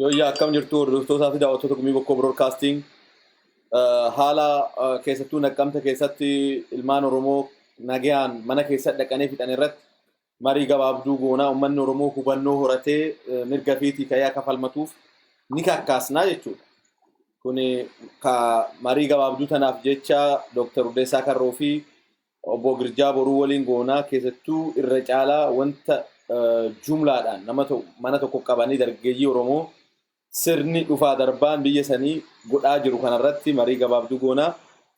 Yooyyaa, akkam jirtu hordoftootaa fi daawwattoota Gumii Bokkoo Broadcasting? Haala keessattuu Naqqamte keessatti ilmaan Oromoo nagayaan mana keessa dhaqanii fixan irratti marii gabaabduu goonaa, uummanni Oromoo hubannoo horatee mirga fiitii ka'ee akka falmatuuf ni kakkaasnaa jechuudha. Kuni ka marii gabaabduu tanaaf jecha Dr. Urdeessaa Karroo fi Obbo Girjaa Boruu waliin goonaa. Keessattuu irra caalaa wanta jumlaadhaan nama mana tokko qabanii dargaggeeyyii Oromoo sirni dhufaa darbaan biyya sanii godhaa jiru kanarratti marii gabaabduu goonaa.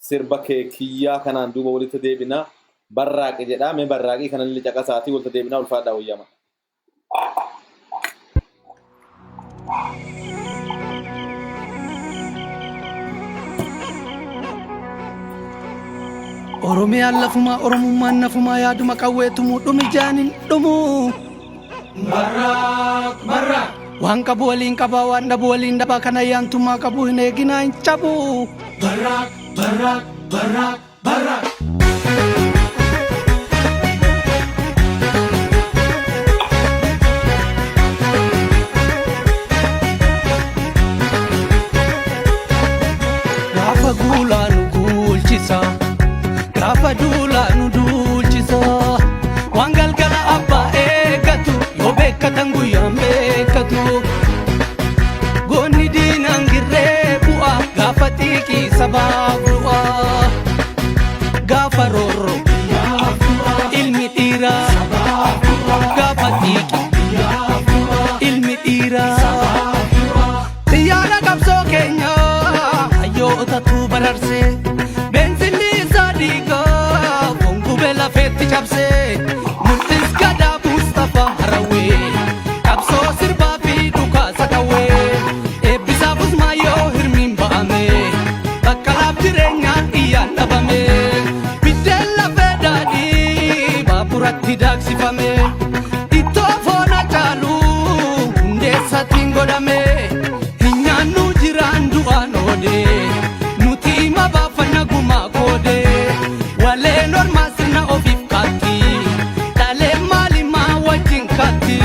Sirba keekiyyaa kanaan duuba walitti deebina. Barraaqi jedhaa, mee barraaqii kanallee caqasaatii walitti deebinaa. Ulfaadhaa, wayyama. Oromiyaan lafumaa, Oromummaan nafumaa, yaaduma qawweetumuu dhumi jaanin dhumuu. Barraaq barraaq. Waan qabu waliin qabaa, waan dhabu waliin dhabaa, kan ayyaantummaa qabu hin eeginaa hin cabu. Barraaq barraaq barraaq barraaq. Gaafa guulaa nu guulchisa, gaafa duulaa nu duulchisa. Waan galgala abbaa eeggatu yoo beekkatan guyyaan beekkatu. Goonni diinaan girree bu'a, gaafa xiiqii sabaaf du'a. Gaafa roorro ilmi dhiiraa, gaafa xiiqii ilmi dhiiraa. Xiyyaara qabsoo keenya hayyootatu bararsee, beensilli isaa dhiigaa foon gubee lafeetti cabsee, mul'is gadaa Mustafaa Harawwee, qabsoo sirbaa fi dhukaasa qawwee, eebbisaaf Usmaayyoo hirmiin ba'ame, baqqalaaf jireenyaan iyyaan dhabame, biddeen lafee daadhii baaburatti daaksifame, ittoo foon caalu hundeessaatiin godhame, hin nyaannu jiraan du'aan oode, nuti hima baafanna gumaa koode, waleen ormaa sirna ofiif kaatti, dhalee maalimaa wajjin kaatti.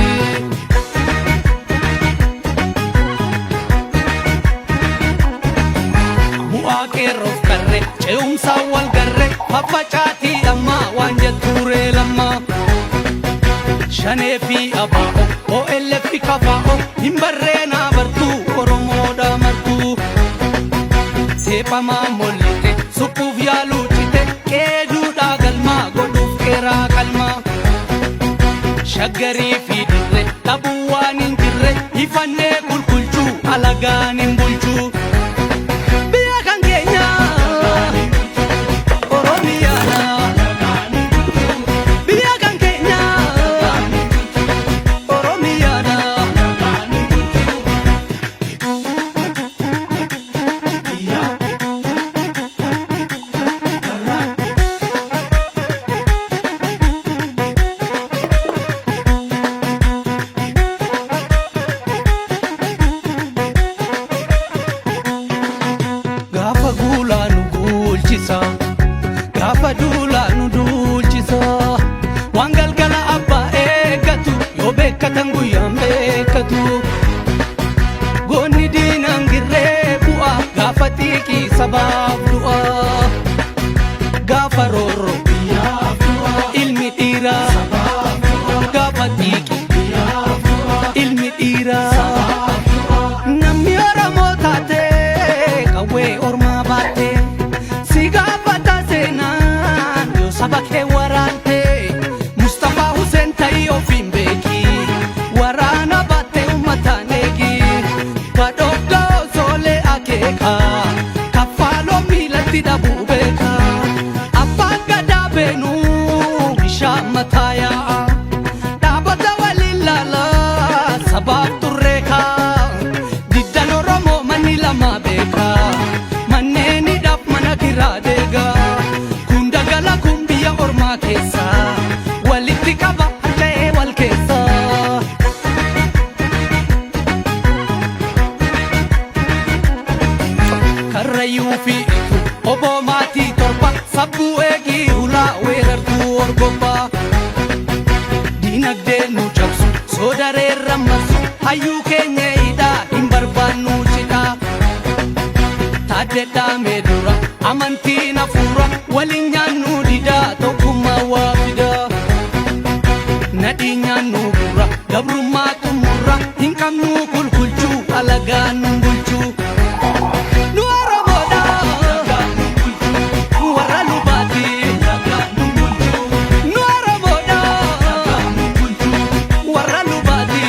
Bu'aa qeerroof qarre ce'umsaan wal garre, faffacaatii ammaa waan jettuuree lammaa. Shanee fi abaa'o, OLF fi kafaa'o, hin barreenaa bartuu Oromoodha martuu. Seephamaa mollite suphuuf yaaluu cite, qeeduudhaa galmaa godhuuf qeeraa qalmaa. Shaggarii fi dirre dhabuu waan hin jirre, ifannee qulqulchuu alagaan hin bulchuu. Biyya kan keenya Oromiyaadha. Biyya kan keenya Oromiyaadha. Gaafa guulaa nu guulchisa, gaafa duulaa nu duulchisa. Waan galgala abbaa eeggatu yoo beekkatan guyyaan beekkatu. Goonni diinaan girree bu'a, gaafa xiiqii sabaaf du'a. Gaafa roorro ilmi dhiiraa, gaafa xiiqii ilmi dhiiraa. Namni Oromoo taate qawwee ormaa baatte, si gaafata seenaan yoo saba kee waraante. Mustafaa Hussein ta'ii ofiin beeki, waraana baatte uummataan eegi. Badhoofdaa osoolee akeeka, kaffaaloo miilatti dhabuu beeka. Abbaan gadaa beenuu bishaan mataa yaa'a. Dhaabota waliin laalaa sabaaf turreeka. Diddan Oromoo manni lama beeka. Manneenidhaaf mana kiraa deega. Kun dagala, kun biyya ormaa keessa. Walitti qaba harca'ee wal keessa. Karrayyuu fi oboo maatii torba sabbuu eegii hulaa weerartuu orgobbaa. Diinagdee nu cabsu soodareerra marsu hayyuu keenya hidhaa hin barbaannu cidhaa. Taaddee dhaamee dura amantiin hafuura waliin nyaannu didaa tokkummaa waa fidaa. Nadhii nyaannu gurra gabrummaa xumurra hin qabnu kulkulchuu alagaa nu bulchuu. Nu Oromoodha warra lubaati. Nu Oromoodha warra lubaati.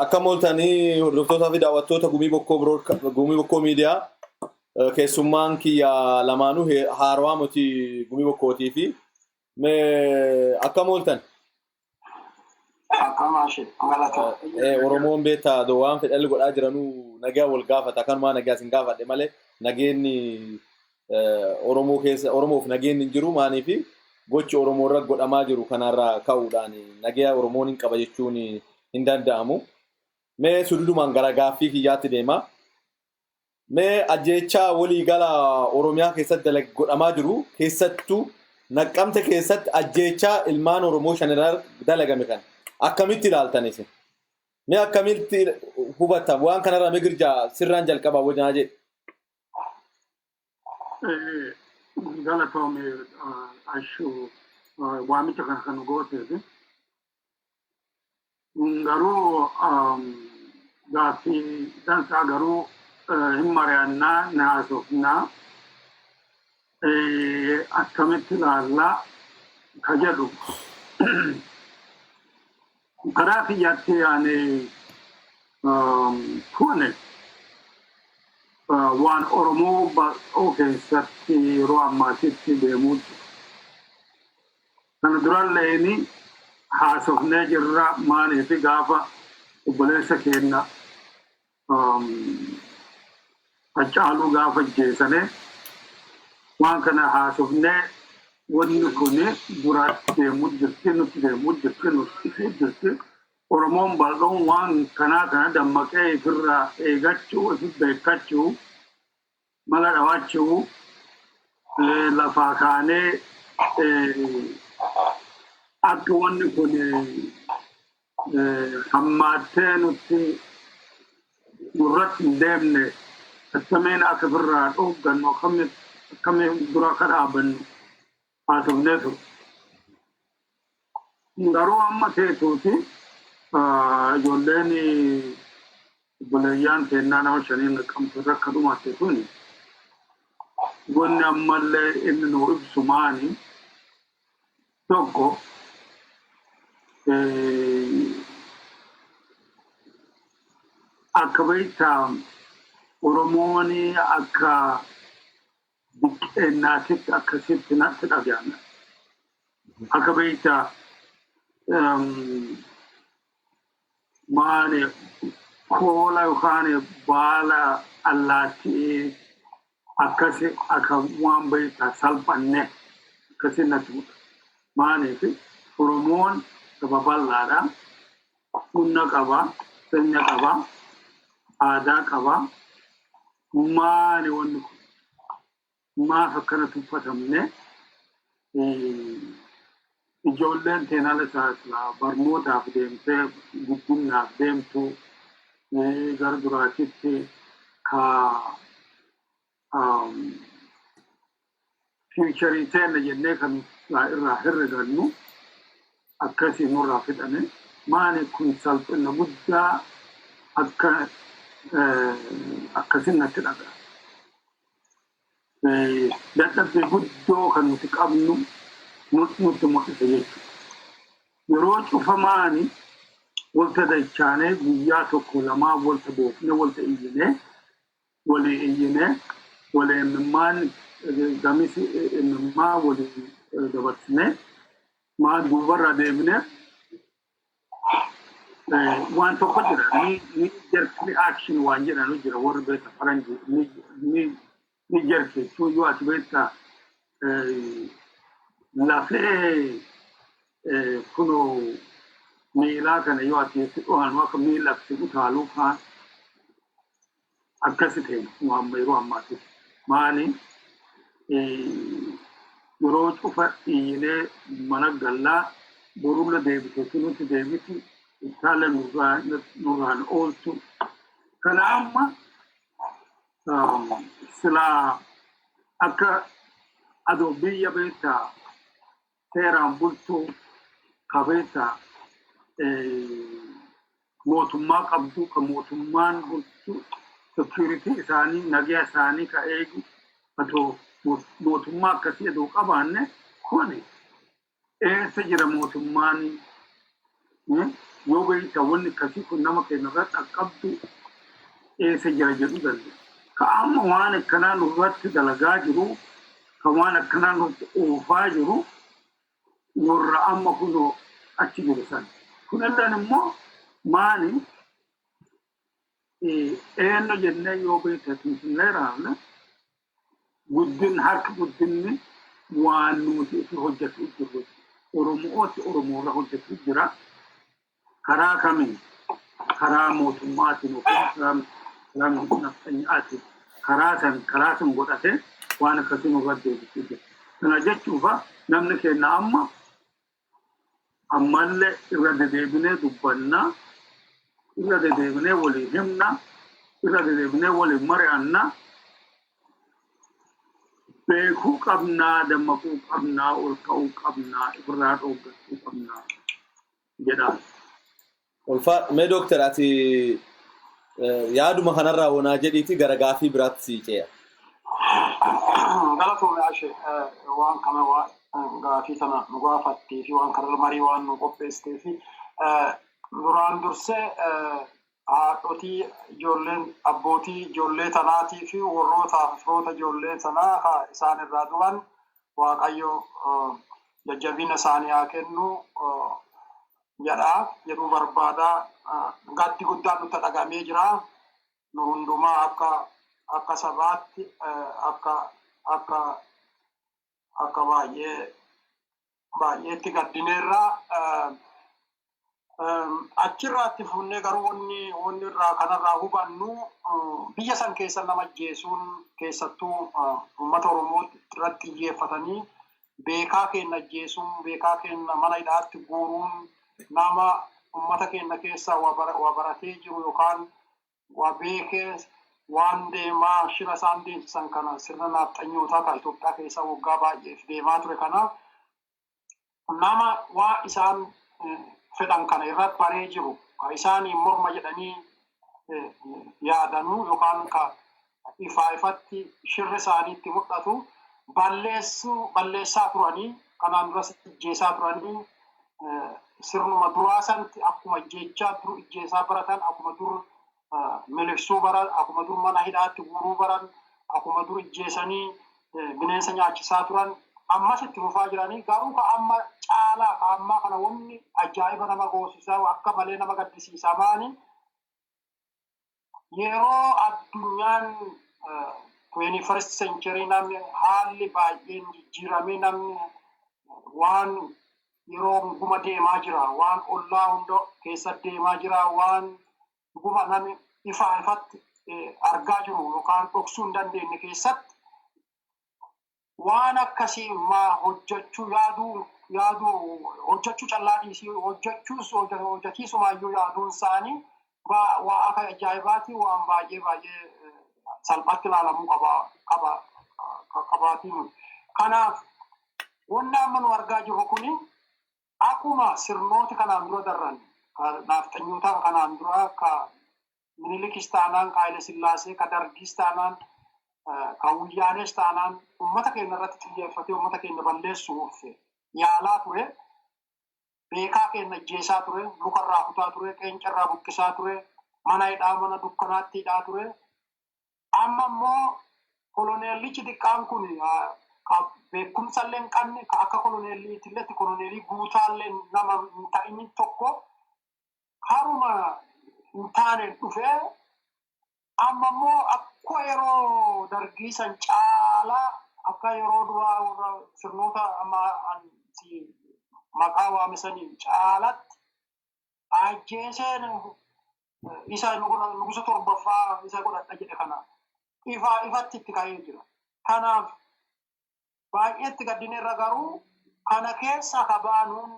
Akkam ooltanii, hordoftootaa fi daawwattoota Gumii Bokkoo, Gumii Bokkoo Miidiyaa. Keessummaan kiyya lamaanuu haarawaa miti Gumii Bokkootii fi mee akkam ooltan? Akkam ashee galata. Oromoon beektaa waan fedhalli godhaa jiranuu nagaa wal gaafata. Akkanumaa nagaa isin gaafadhe malee nageenyi Oromoo keessa Oromoof nageenyi hin jiru. Maaniifi gochi Oromoo irra godhamaa jiru kanarraa ka'uudhaan nagaa Oromoon hin qaba jechuun hin danda'amu. Mee sududumaan gara gaaffii kiyyaatti deema. Mee ajjeechaa waliigala Oromiyaa keessatti godhamaa jiru, keessattuu Naqqamte keessatti ajjeechaa ilmaan Oromoo shan irra dalagame kana akkamitti ilaaltan isin? Mee akkamitti hubattan? Waan kanarraa mee Girjaa sirraan jalqabaa wajjin jedhe. Galatoome ashuu waamicha kana kan gooteef. Garuu gaaffii dansaa garuu hin mari'annaa ni haasofnaa akkamitti ilaallaa ka jedhu karaa kiyyaatti ani kuni waan Oromoo bal'oo keessatti yeroo ammaatitti deemuu jiru. Kana durallee haasofnee jirra. Maaliif gaafa obboleessa keenya Haacaaluu gaafa ajjeesane waan kana haasofnee, wanni kun duraatti deemuu jirti, nutti deemuu jirti, nutti dhufuu jirti. Oromoon bal'oon waan kanaa kana dammaqee ifirraa eegachuu, ifi beekkachuu, mala dhawachuu, lafaa kaanee akka wanni kun hammaattee nutti nurratti hin deemne akkamiin akka ofirraa dhooggannu, akkamiin dura akka dhaabannu haasofnee ture. Garuu amma teetuuti ijoolleen obboleeyyaan teennaa nama shaniin Naqamte irra akka dhumatte tuni wanni ammallee inni nu ibsu maani? Tokko, akka beektaa Oromoon akka diqqeennaatitti akkasitti natti dhaga'ame. Akka beektaa maani koola yookaan baala allaattii akkasi akka waan beektaa salphanne akkasi natti mul'ata. Maaliif Oromoon saba bal'aadha. Humna qaba, sirna qaba, aadaa qaba. Maali wanni kun? Maaf akkana tuffatamne? Ijoolleen teenala isaa barnootaaf deemtee guddinaaf deemtu gara duraatitti ka Future teenna jennee kan irraa herregannu akkasii nurraa fidhame. Maani kun salphina guddaa akka akkasin natti dhaga'a. Dadhabbii guddoo kan nuti qabnu nutti mul'isa jechuudha. Yeroo cufamaani walta dachaanee guyyaa tokko lamaa walta boofnee, walta iyyinee, walii iyyinee, walii imimmaan gamisi imimmaa walii dabarsinee maan duubarraa deebinee waan tokko jira. Knee jerk reaction waan jedhanu jira. Warri beekta faranji knee jerk jechuun yoo ati beekta lafee kunoo miilaa kana yoo ati itti dhohan akka miila si utaaluu kaan akkasi ta'e amma yeroo ammaati. Maali, yeroo cufa iyyinee mana gallaa borulla deebite sunutti deebiti itaala nurraan ooltu. Kana amma silaa akka adoo biyya beektaa seeraan bultuu ka beektaa mootummaa qabdu, ka mootummaan bultu, security isaanii, nagaa isaanii ka eegu, atoo mootummaa akkasii adoo qabaanne, kuni eessa jira mootummaan? Yoo beekta wanni akkasii kun nama keenya irratti qaqqabdu eessa jira jedhu danda'a. Ka amma waan akkanaa nurratti dalagaa jiru, ka waan akkanaa nutti oofaa jiru, warra amma kunoo achi jiru sana. Kunilleen immoo maali, eenyu jennee yoo beekte Finfinnee raafne guddin harki guddinni waan nuti itti hojjetu jirru Oromootti Oromoorra hojjetu jira. Karaa kamiin? Karaa mootummaatiin yookiin karaa nafxanyaatiin karaa san godhatee waan akkasii nurra deebisuu jira. Kana jechuufa namni keenya amma ammallee irra dedeebinee dubbannaa, irra dedeebinee waliin himna, irra dedeebinee waliin mari'annaa, beekuu qabnaa, dammaquu qabnaa, ol ka'uu qabnaa, ifirraa dhooggachuu qabnaa jedhaan. Ulfaa, mee dooktar, ati yaaduma kanarraa wonaa jedhiiti gara gaafii biraatti sii ce'a. Galatoome Ashee, waan kana gaafii kana nu gaafattee fi waan kana marii waan nu qopheessitee fi duraan dursee haadhotii ijoolleen, abbootii ijoollee tanaatii fi warroota firoota ijoollee tanaa ka isaan irraa du'an Waaqayyo jajjabina isaanii haa kennu jedha jedhuu barbaada. Gaddi guddaan nutti dhaga'amee jira. Nu hundumaa akka sabaatti akka baay'ee baay'eetti gaddineerra. Achirraatti fuunnee garuu wanni irraa kanarraa hubannu, biyya san keessa nama ajjeesuun, keessattuu uummata Oromoo irratti xiyyeeffatanii beekaa keenya ajjeesuun, beekaa keenya mana hidhaatti guuruun, nama uummata keenya keessa waa baratee jiru yookaan waa beekee waan deemaa shira isaan deemsisan kana, sirna naaxxanyootaa kan Itoophiyaa keessa waggaa baay'eef deemaa ture kana, nama waa isaan fedhan kana irratti baree jiru, ka isaaniin morma jedhanii yaadanuu yookaan ka ifaa ifatti shirri isaanii itti mul'atu balleessuu balleessaa turanii, kanaan duras ijjeesaa turanii, sirnuma duraa santi akkuma ijjeechaa dur ijjeesaa baratan, akkuma dur miliqsuu baran, akkuma dur mana hidhaatti guuruu baran, akkuma dur ijjeesanii bineensa nyaachisaa turan ammas itti fufaa jiranii. Garuu ka amma caalaa, ka ammaa kana wanni ajaa'iba nama goosisaa, akka malee nama gaddisiisaa maani, yeroo addunyaan 21st century, namni haalli baay'een jijjiiramee, namni waan yeroo guma deemaa jira, waan ollaa hunda keessa deemaa jira, waan guma namni ifaa ifatti argaa jiru yookaan dhoksuu hin dandeenye keessatti waan akkasii maa hojjechuu yaaduu, hojjechuu callaa dhiisii hojjechuus hojjetiisumaayyuu yaaduun isaanii waa akka ajaa'ibaati, waan baay'ee baay'ee salphatti ilaalamuu qaba qabaatiin. Kanaaf wanni amma nu argaa jirru kuni akkuma sirnooti kanaan dura darran nafxanyoota kanaan dura ka Minilikis taanaan, ka Haile Sillaasee, ka Dargis taanaan, ka Wuyyaanees taanaan uummata keenya irratti xiyyeeffatee uummata keenya balleessuuf yaalaa ture. Beekaa keenya ajjeesaa ture, mukarraa kutaa ture, qeencarraa buqqisaa ture, mana hidhaa mana dukkanaatti hidhaa ture. Amma immoo koloneellichi xiqqaan kun ka beekumsa illee hin qabne, ka akka koloneelliitillee koloneelii guutaallee nama hin ta'in tokko haruma hin taane dhufee amma immoo akka yeroo Dargii san caalaa, akka yeroo duraa warra sirnoota amma maqaa waamisanii caalatti ajjeeseen isa nugusa torbaffaa isa godhadha jedhe kana ifaa ifatti itti ka'ee jira. Kanaaf baay'eetti gaddineerra, garuu kana keessa ka baanuun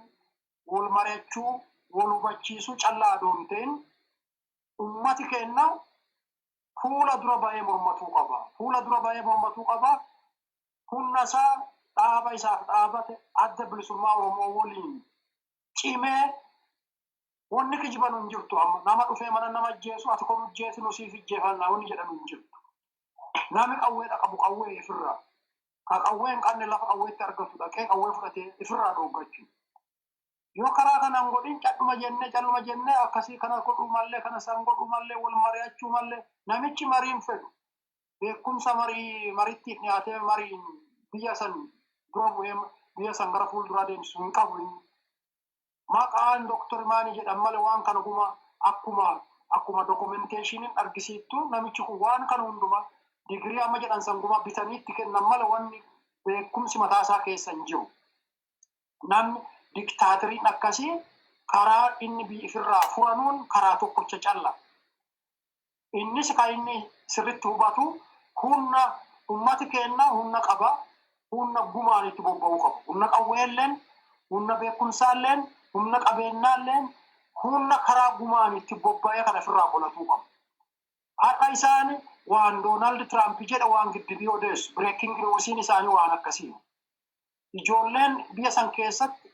wal mari'achuu, wal hubachiisuu callaa adoomteen ummati keenya fuula dura ba'ee mormatuu qaba. Fuula dura ba'ee mormatuu qaba. Humna isaa dhaaba isaaf dhaabate Adda Bilisummaa Oromoo waliin cimee wanni kijiban hin jirtu. Amma nama dhufee mana nama ajjeesu, ati kun ajjeesu nu siif ijjeefannaa wanni jedhamu hin jirtu. Nami qawweedha qabu qawwee ifirraa. Ka qawwee hin qabne lafa qawweetti argatu dhaqee qawwee fudhatee ifirraa dhooggachuu. Yoo karaa kanaan godhin calluma jennee calluma jennee akkasii kana godhuu mallee, kana san godhuu mallee, wal mari'achuu mallee, namichi mariin fedhu beekumsa marii maritti dhiyaatee mariin biyya san dura bu'ee biyya san gara fuulduraa deemsisu hin qabu inni. Maqaan Doktor Maanii jedhan malee waan kana guma akkuma documentationiin argisiiftu namichi kun waan kana hundumaa digirii amma jedhan san guma bitanii itti kennan malee wanni beekumsi mataa isaa keessa hin jiru. Namni diktaateriin akkasii karaa inni biyya ifirraa furanuun karaa tokkocha calla. Innis kan inni sirritti hubatu humna ummati keenya humna qaba, humna gumaan itti bobba'uu qaba. Humna qawweelleen, humna beekumsaalleen, humna qabeenyaalleen, humna karaa gumaan itti bobba'ee kan ofirraa qolatuu qabu. Har'a isaan waan Doonaald Tiraamp jedhe waan giddibii odeessu, breaking newsiin isaanii waan akkasii. Ijoolleen biyya san keessatti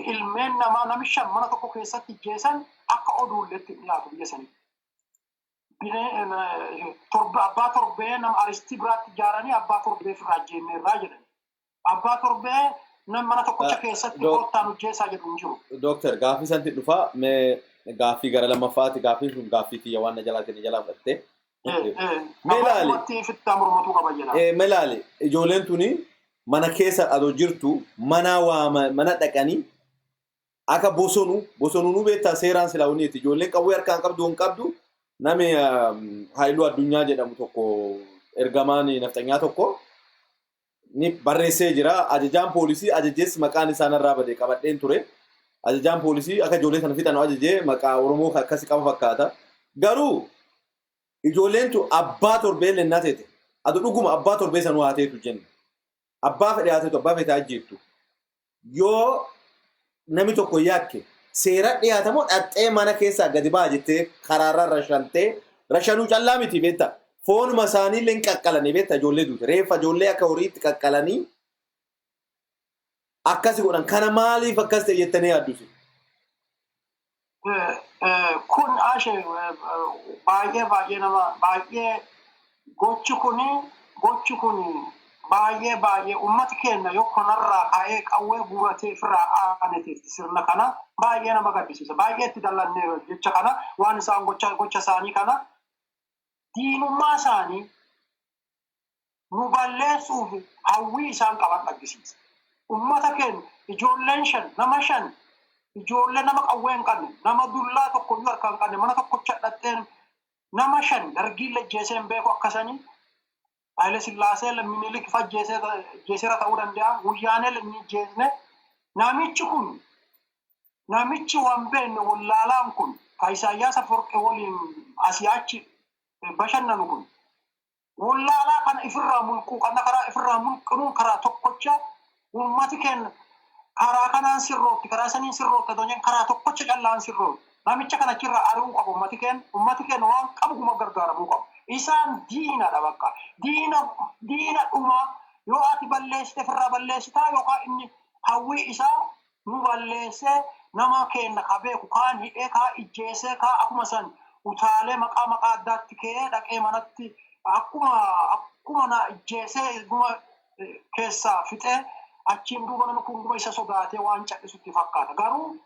ilmeen namaa nami shan mana tokko keessatti ijjeessan akka oduulleetti dhiyaatu biyya sanitti. Abbaa torbee nama aristii biraatti ijaaranii abbaa torbee ofirraa ajjeenneerraa jedhan. Abbaa torbee nama mana tokkocha keessatti koottaan hojjeessaa jedhu hin jiru. Dooktar, gaaffii sanatti dhufaa. Mee gaaffii gara lammaffaati. Gaaffii sun gaaffii kiyya waan na jalaatiin na jalaa fudhatte. Mee ilaali. Abbaa fittaa mormatuu qaba jedha. Mee ilaali, ijoolleen tuni mana keessa adoo jirtu mana waama mana dhaqanii akka bosonu bosonuu beektaa seeraan silaa waniiti ijoolleen qawwee harkaan qabdu hin qabdu. Nami Haayiluu Addunyaa jedhamu tokko, ergamaan nafxanyaa tokko ni barreessee jira. Ajajaan poolisii ajajees maqaan isaa narraa bade, qabadheen ture. Ajajaan poolisii akka ijoollee sana fixan ajajee maqaa Oromoo akkasi qaba fakkaata. Garuu ijoolleen tu abbaa torbee lennaa teete. Adu dhuguma abbaa torbee sanuu haa teetu jenna. Abbaa fedhe haa teetu, abbaa fedhe haa ajjeeftu. Yoo namni tokko yakke seera dhiyaatamoo dhaxxee mana keessaa gadi ba'a jettee karaarraa rashantee rashanuu callaa miti beektaa. Foonuma isaanii illee hin qaqqalanii beektaa, ijoollee duute. Reeffa ijoollee akka horiitti qaqqalanii akkasi godhan. Kana maaliif akkas ta'e jettanii yaaddusi? Kun ashe baay'ee baay'ee nama baay'ee gochi kuni baay'ee baay'ee ummati keenya yoo kanarraa ka'ee qawwee guuratee ofirraa aaneteef sirna kana baay'ee nama gaddisiisa. Baay'ee itti dallanneera jecha kana waan isaan gocha isaanii kana diinummaa isaanii nu balleessuuf hawwii isaan qaban argisiisa. Ummata keenya ijoolleen shan, nama shan, ijoollee nama qawwee hin qabne, nama dullaa tokko iyyuu harkaa hin qabne, mana tokkocha dhaqxeen nama shan Dargiin ajjeesee hin beeku akkasanii. Haile Sillaasee, Minilik fa ajjeeseera ta'uu danda'a. Guyyaanee inni ajjeesne. Namichi kun, namichi waan beekne wallaalaan kun, ka Isaayyaas Afawarqee waliin asii achi bashannanu kun, wallaalaa kana ifirraa mulquu qabna. Karaa ifirraa mulqinuun karaa tokkocha ummati keenya karaa kanaan sirrootti, karaa saniin sirrootti otoo hin karaa tokkocha callaan sirrootti. Namicha kana achirraa ari'uu qabu ummati keenya. Ummati keenya waan qabu kuma gargaaramuu qabu. Isaan diinadha bakka. Diina, diina dhumaa. Yoo ati balleessite ofirraa balleessitaa, yookaan inni hawwii isaa nu balleessee, nama keenya ka beeku kaan hidhee, kaa ijjeesee, kaa akkuma san utaalee maqaa addaatti ka'ee dhaqee manatti akkuma na ijjeesee guma keessaa fixee, achiin duuba namni kun guma isa sodaatee waan cal'isutti fakkaata. Garuu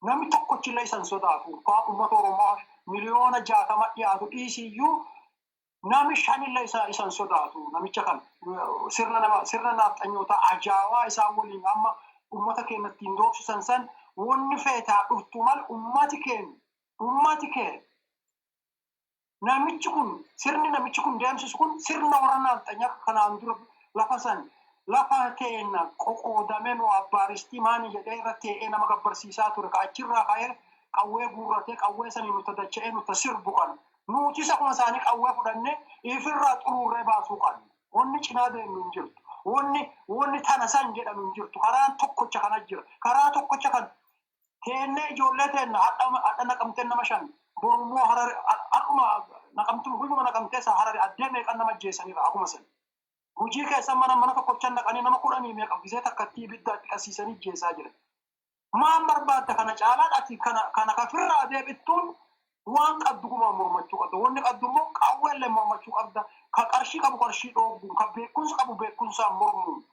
namni tokkochillee isa hin sodaatu. Kaa uummata Oromoo 60 miliyoona dhiyaatu dhiisiyyuu, namni shanillee isa hin sodaatu. Namicha kan sirna nama sirna naaxanyootaa ajaa'ibaa isaan waliin amma uummata keenya ittiin doorsisan san, wanni feetaa dhuftu mal, uummati keenya namichi kun, sirni namichi kun deemsisu kun sirna warra naaxanyaa kanaan dura lafa san, lafa keenya qoqoodamee nu abbaaristii maani jedhee irratti ta'ee nama gabbarsiisaa ture, ka achirraa ka'ee qawwee guurratee, qawwee sanii nu tadacha'ee nu tasirbu kan nuti akkuma isaanii qawwee fudhannee ifirraa xuruurree baasuu qabna. Wanni cinaa deemnu hin jirtu. Wanni tana san jedhamu hin jirtu. Karaan tokkocha kana jira. Karaa tokkocha kan teennee ijoollee teenna hadha Naqamteen nama shan, borummoo Harare, har'uma Naqamtuu, guyyuma Naqamtee isa Harare addee meeqan nama ajjeesaniira akkuma san. Gujii keessa mana tokkochan naqanii nama kudhanii meeqa gisee takkattii ibidda itti qasiisanii ajjeesaa jira. Maan barbaadda kana caalaa? Ati kana kafirraa deebittuun waan qabdu gumaan mormachuu qabda. Wanni qabdu immoo qawweellee mormachuu qabda. Ka qarshii qabu qarshii dhoogguun, ka beekumsa qabu beekumsaan mormuun.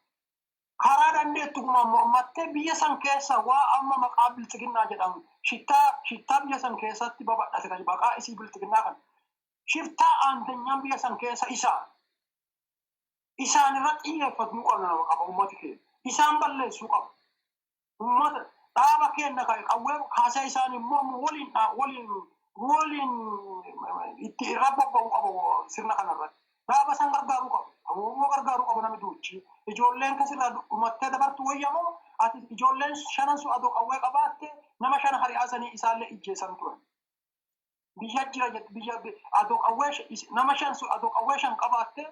Karaa dandeettu gumaan mormattee biyya san keessa waa amma maqaa bilxiginnaa jedhamu shittaa biyya san keessatti babal'ate, kan maqaa isii bilxiginnaa kan shiftaa aantanyaan biyya san keessa isaan. Isaan irratti xiyyeeffatuu qabna, nama qaba uummati keenya. Isaan balleessuu qaba. Uummata dhaaba keenya kan qawwee kaasee isaanii mormu waliin itti irra bobba'uu qaba sirna kanarratti. Dhaaba san gargaaruu qaba. Oromoo gargaaruu qaba namni duuchi. Ijoolleen kasirraa dhumattee dabartu wayyamoo, ati ijoolleen shanan sun adoo qawwee qabaatte nama shana hari'aasanii isaallee ijjeessan turan. Biyya jira jettu, biyya adoo qawwee nama shan sun adoo qawwee shan qabaatte,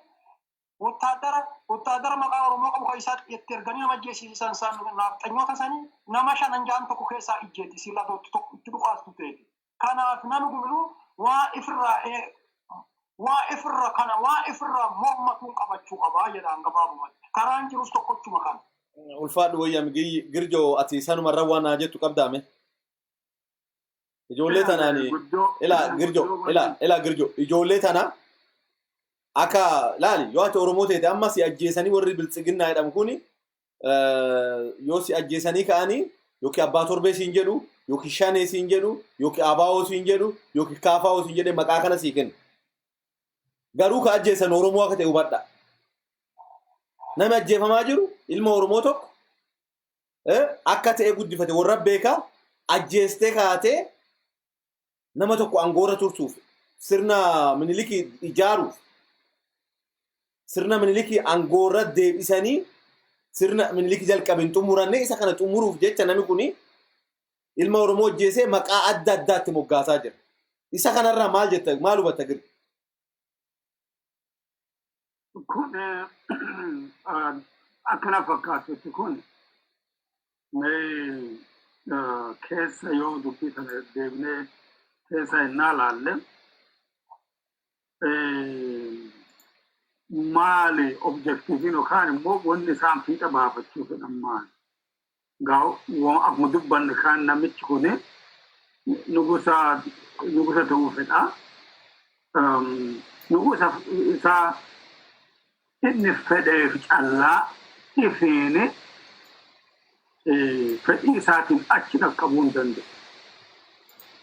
wotaadara maqaa Oromoo qabu kan isaatti itti erganii nama ajjeesisan san, naafxanyoota sanii nama shanan ja'an tokko keessaa ijjeeti sila tokko itti dhukaastu ta'eeti. Kanaaf namni guminuu waa ifirra kana waa ifirraa mormatuun qabachuu qabaa jedhaan gabaabumatti. Karaan jirus tokkochuma kana. Ulfaadhu wayyam. Girjoo, ati sanumarra waan naa jettu qabdaame. Ijoollee tanaani, ilaa Girjo, ilaa ilaa Girjo, ijoollee tana akka laali, yoo ati Oromoo ta'e amma si ajjeesanii, warri biltsiginnaa jedhamu kuni yoo si ajjeesanii ka'anii, yookiin abbaa torbee siin jedhu, yookiin shanee siin jedhu, yookiin abaa'oo siin jedhu, yookiin kaafaa'oo siin jedhe, maqaa kana sii kennu. Garuu ka ajjeesan Oromoo akka ta'e hubadha. Namni ajjeefamaa jiru ilma Oromoo tokko akka ta'e guddifate warra beekaa ajjeestee kaatee nama tokko aangoorra tursuuf, sirna Minilikii ijaaruuf, sirna Minilikii aangoorra deebisanii, sirna Minilikii jalqabe hin xumuranne, isa kana xumuruuf jecha namni kuni ilma Oromoo ajjeesee maqaa adda addaatti moggaasaa jira. Isa kanarraa maal jetta, maal hubatta, Girdi? Kun akkana fakkaatutti, kun mee keessa yoo dubbii kana deebinee keessa innaa laalle, maali objectiviin yookaan immoo wanni isaan fiixa baafachuu fedhan maali? Gaa akkuma dubbanne kan namichi kuni nugusa ta'uu fedha. Nugusa isaa inni fedheef callaa ifiini fedhii isaatiin achi dhaqqabuu hin danda'u.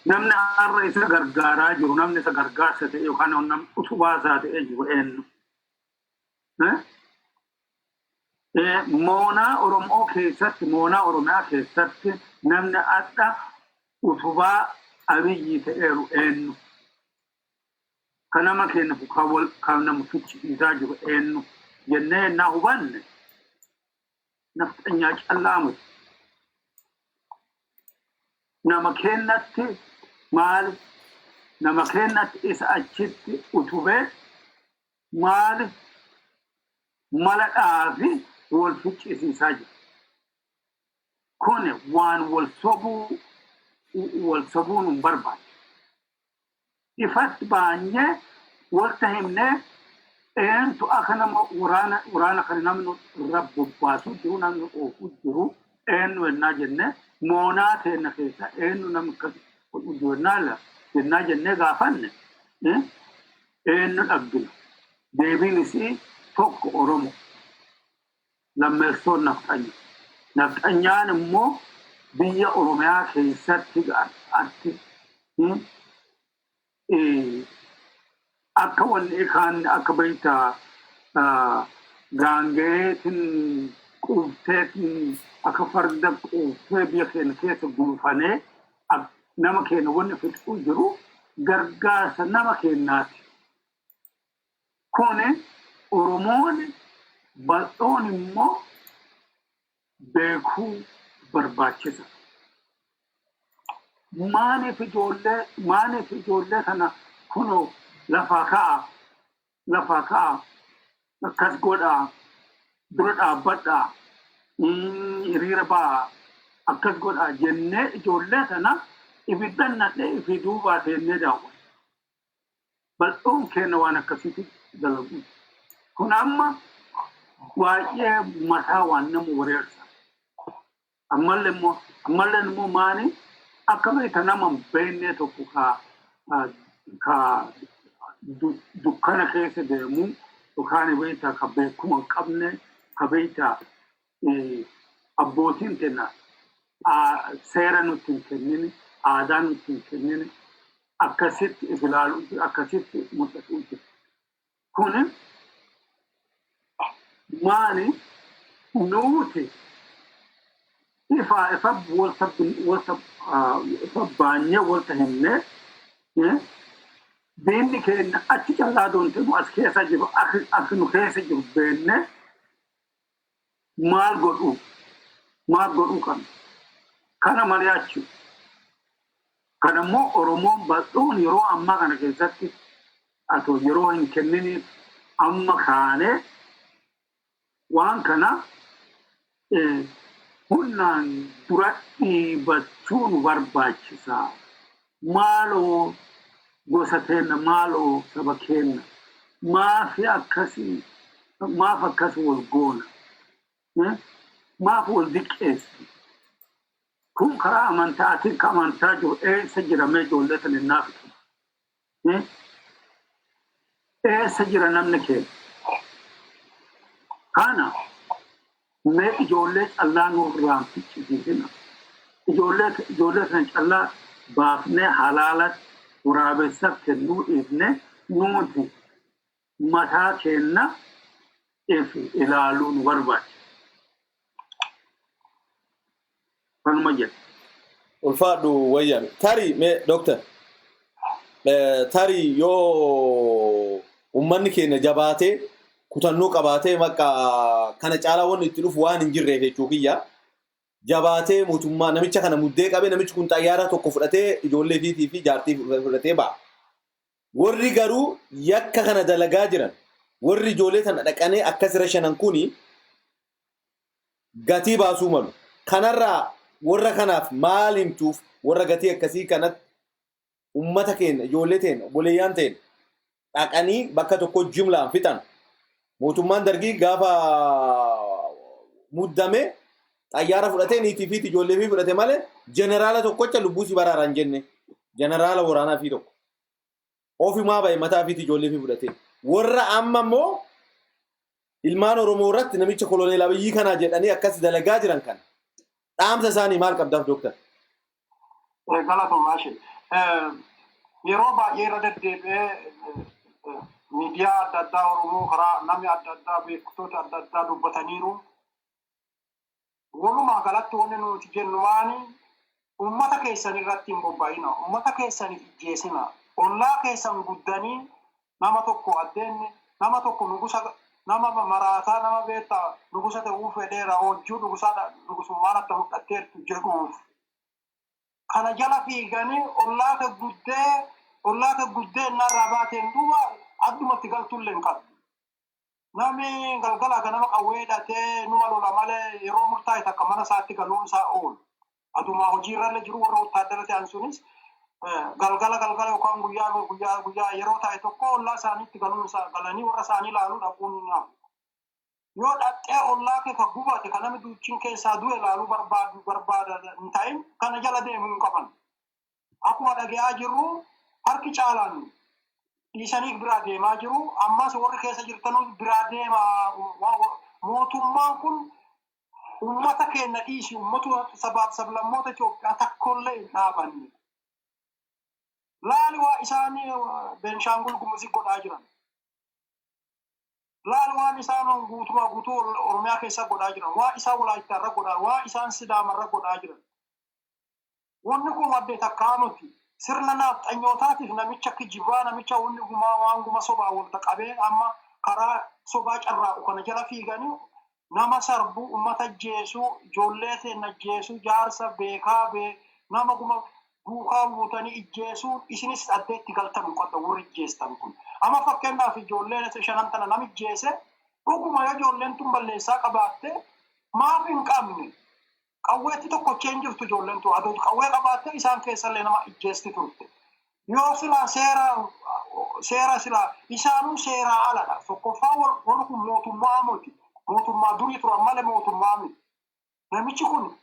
Namni har'a isa gargaaraa jiru, namni isa gargaarsa ta'e yookaan namni utubaa isaa ta'ee jiru eenyu? Moonaa Oromoo keessatti, moonaa Oromiyaa keessatti namni adda utubaa Abiyyi ta'eeru eenyu? Kan nama keenya kan nama fichisiisaa jiru eenyu? Jennee ennaa hubanne, nafxanyaa callaa miti. Nama keenyatti maali? Nama keenyatti isa achitti utubee maali? Mala dhaafi wal ficcisiisaa jira. Kun waan wal sobuun hin barbaachisu. Ifatti baanyee walta himnee Eentu akka nama waraana kana namni irra bobbaasu jiru, namni oofu jiru eenyu ennaa jenne, moonaa teenna keessa eenyu namni akkas godhu jiru ennaa jennee gaafanne, eenyu dhaggina? Deebiin isii tokko Oromo, lammeessoon nafxanya. Nafxanyaan immoo biyya Oromiyaa keessatti atti akka wanni kaan akka beektaa gaangeetiin quufteetiin, akka farda quuftee biyya keenya keessa gulufanee nama keenya wanni fixuu jiru gargaarsa nama keenyaati. Kuni Oromoon bal'oon immoo beekuu barbaachisa. Maaliif ijoollee kana kunoo lafaa ka'a, lafaa ka'a, akkas godhaa, dura dhaabbadhaa, hiriira ba'aa, akkas godhaa jennee ijoollee kana ibiddan nadhee fi duubaa teennee daawwanna? Bal'oon keenya waan akkasitti dalagu. Kun amma baay'ee mataa waan nama wareersa. Ammallee immoo maani akka beekta nama hin beekne tokko ka dukkana keessa deemu yookaan beekta ka beekuma hin qabne, ka beekta abbootiin keenya seera nutti hin kennin, aadaa nutti hin kennin, akkasitti if ilaalu, akkasitti mul'atu jira. Kun maali? Nuti ifa ifa walta walta ifa baanyee walta himnee, diinni keenya achi callaa doonte nu as keessa jiru, akka nu keessa jiru beenne, maal godhuu qabna kana mari'achuu. Kana immoo Oromoon bal'oon yeroo ammaa kana keessatti atoo yeroo hin kenniniif amma kaanee waan kana humnaan dura dhiibachuu nu barbaachisa. Maaloo gosa keenya, maaloo saba keenya, maafi akkasii, maaf akkas wal goona? Maaf wal diqqeessi? Kun karaa amantaatiin, ka amantaa jiru eessa jira? Mee ijoollee sana innaa fixu. Eessa jira namni keenya? Kana mee ijoollee callaa nurraan ficcisiisina. Ijoollee sana callaa baafnee halaalatti waraabessaaf kennuu dhiifne, nuti mataa keenna if ilaaluu nu barbaachisa. Kanuma jedha. Ulfaadhu wayyame. Tarii mee dooktar, tarii yoo uummanni keenya jabaatee kutannoo qabaatee, bakka kana caalaa wanni itti dhufu waan hin jirreef jechuu kiyya. Jabaatee mootummaa namicha kana muddee qabee, namichi kun xayyaara tokko fudhatee ijoollee fiitii fi jaartii fudhatee ba'a. Warri garuu yakka kana dalagaa jiran, warri ijoollee tana dhaqanii akkas irra shanan kuni gatii baasuu malu. Kanarraa warra kanaaf maal himtuuf, warra gatii akkasii kanatti ummata keenya, ijoollee teenya, obboleeyyaan teenya dhaqanii bakka tokko jumlaan fixan? Mootummaan dargii gaafa muddame xayyaara fudhatee niitii fi ijoollee fi fudhate malee jeneraala tokkocha lubbuu si baraaran jenne, jeneraala waraanaa fi tokko. Ofumaa bahe mataa fi ijoollee fi fudhate. Warra amma immoo ilmaan Oromoo irratti namicha koloneel Abiyyi kanaa jedhanii akkas dalagaa jiran kana, dhaamsa isaanii maal qabdaaf, dooktar? Galatoomaa ishee. Yeroo baay'ee irra deddeebi'ee miidiyaa adda addaa Oromoo karaa namni adda addaa, beektoota adda addaa dubbataniiru. Walumaa galatti wanni nuti jennu maani? Uummata keessan irratti hin bobba'ina. Uummata keessan ijjeesina. Ollaa keessan guddanii nama tokko addeenni nama tokko nugusa, nama maraataa, nama beektaa nugusa ta'uu fedheera, hojjuu nugusaa nugusummaan akka mul'atteertu jedhuuf. Kana jala fiiganii ollaa kee guddee innarraa baateen duuba addumatti galtullee hin qabdu. Namni galgala ganama qawwee hidhatee numa lola malee yeroo murtaa'e takka mana isaatti galuun isaa oolu. Adumaa hojiirrallee jiru warra wottaaddara ta'an sunis Galgala galgala yookaan guyyaa guyyaa guyyaa yeroo ta'e tokko ollaa isaaniitti galuun galanii warra isaanii ilaaluu dhaquun hin hafu. Yoo dhaqxee ollaa kee ka gubate, ka namni duuchiin keessaa du'e ilaaluu barbaadu barbaada hin ta'in, kana jala deemuu hin qaban. Akkuma dhaga'aa jirru, harki caalaan dhiisanii biraa deemaa jiru. Ammas warri keessa jirtanuu biraa deemaa. Mootummaan kun uummata keenya dhiisi, uummata sabaaf sablammoota Itoophiyaa takkollee hin dhaabanne. Laali waa isaan Beenshaangul Gumuzii godhaa jiran. Laali waan isaan guutumaa guutuu Oromiyaa keessa godhaa jiran. Waa isaan Walaayittaa irra godhaa, waa isaan Sidaama irra godhaa jiran. Wanni kun addee takkaa miti. Sirna naafxanyootaatiif namicha kijibaa, namicha wanni gumaa waan guma sobaa walta qabee amma karaa sobaa carraaqu kana jala fiiganii nama sarbuu, uummata ajjeesuu, ijoollee teenya ajjeesuu, jaarsa beekaa bee nama guma duukaa buutanii ijjeesuu, isinis addeetti galtan qodda warri ijjeestan kun. Amma fakkeenyaaf ijoolleen shanan tana nama ijjeese, dhuguma yoo ijoolleen tun balleessaa qabaatte maaf hin qabne? Qawweetti tokkochee hin jirtu ijoolleen tun. Adoo qawwee qabaatte isaan keessallee nama ijjeesti turte. Yoo silaa seera silaa isaanuu seeraa aladha. Tokkoffaa, warri kun mootummaa miti. Mootummaa durii turan malee mootummaa miti. Namichi kun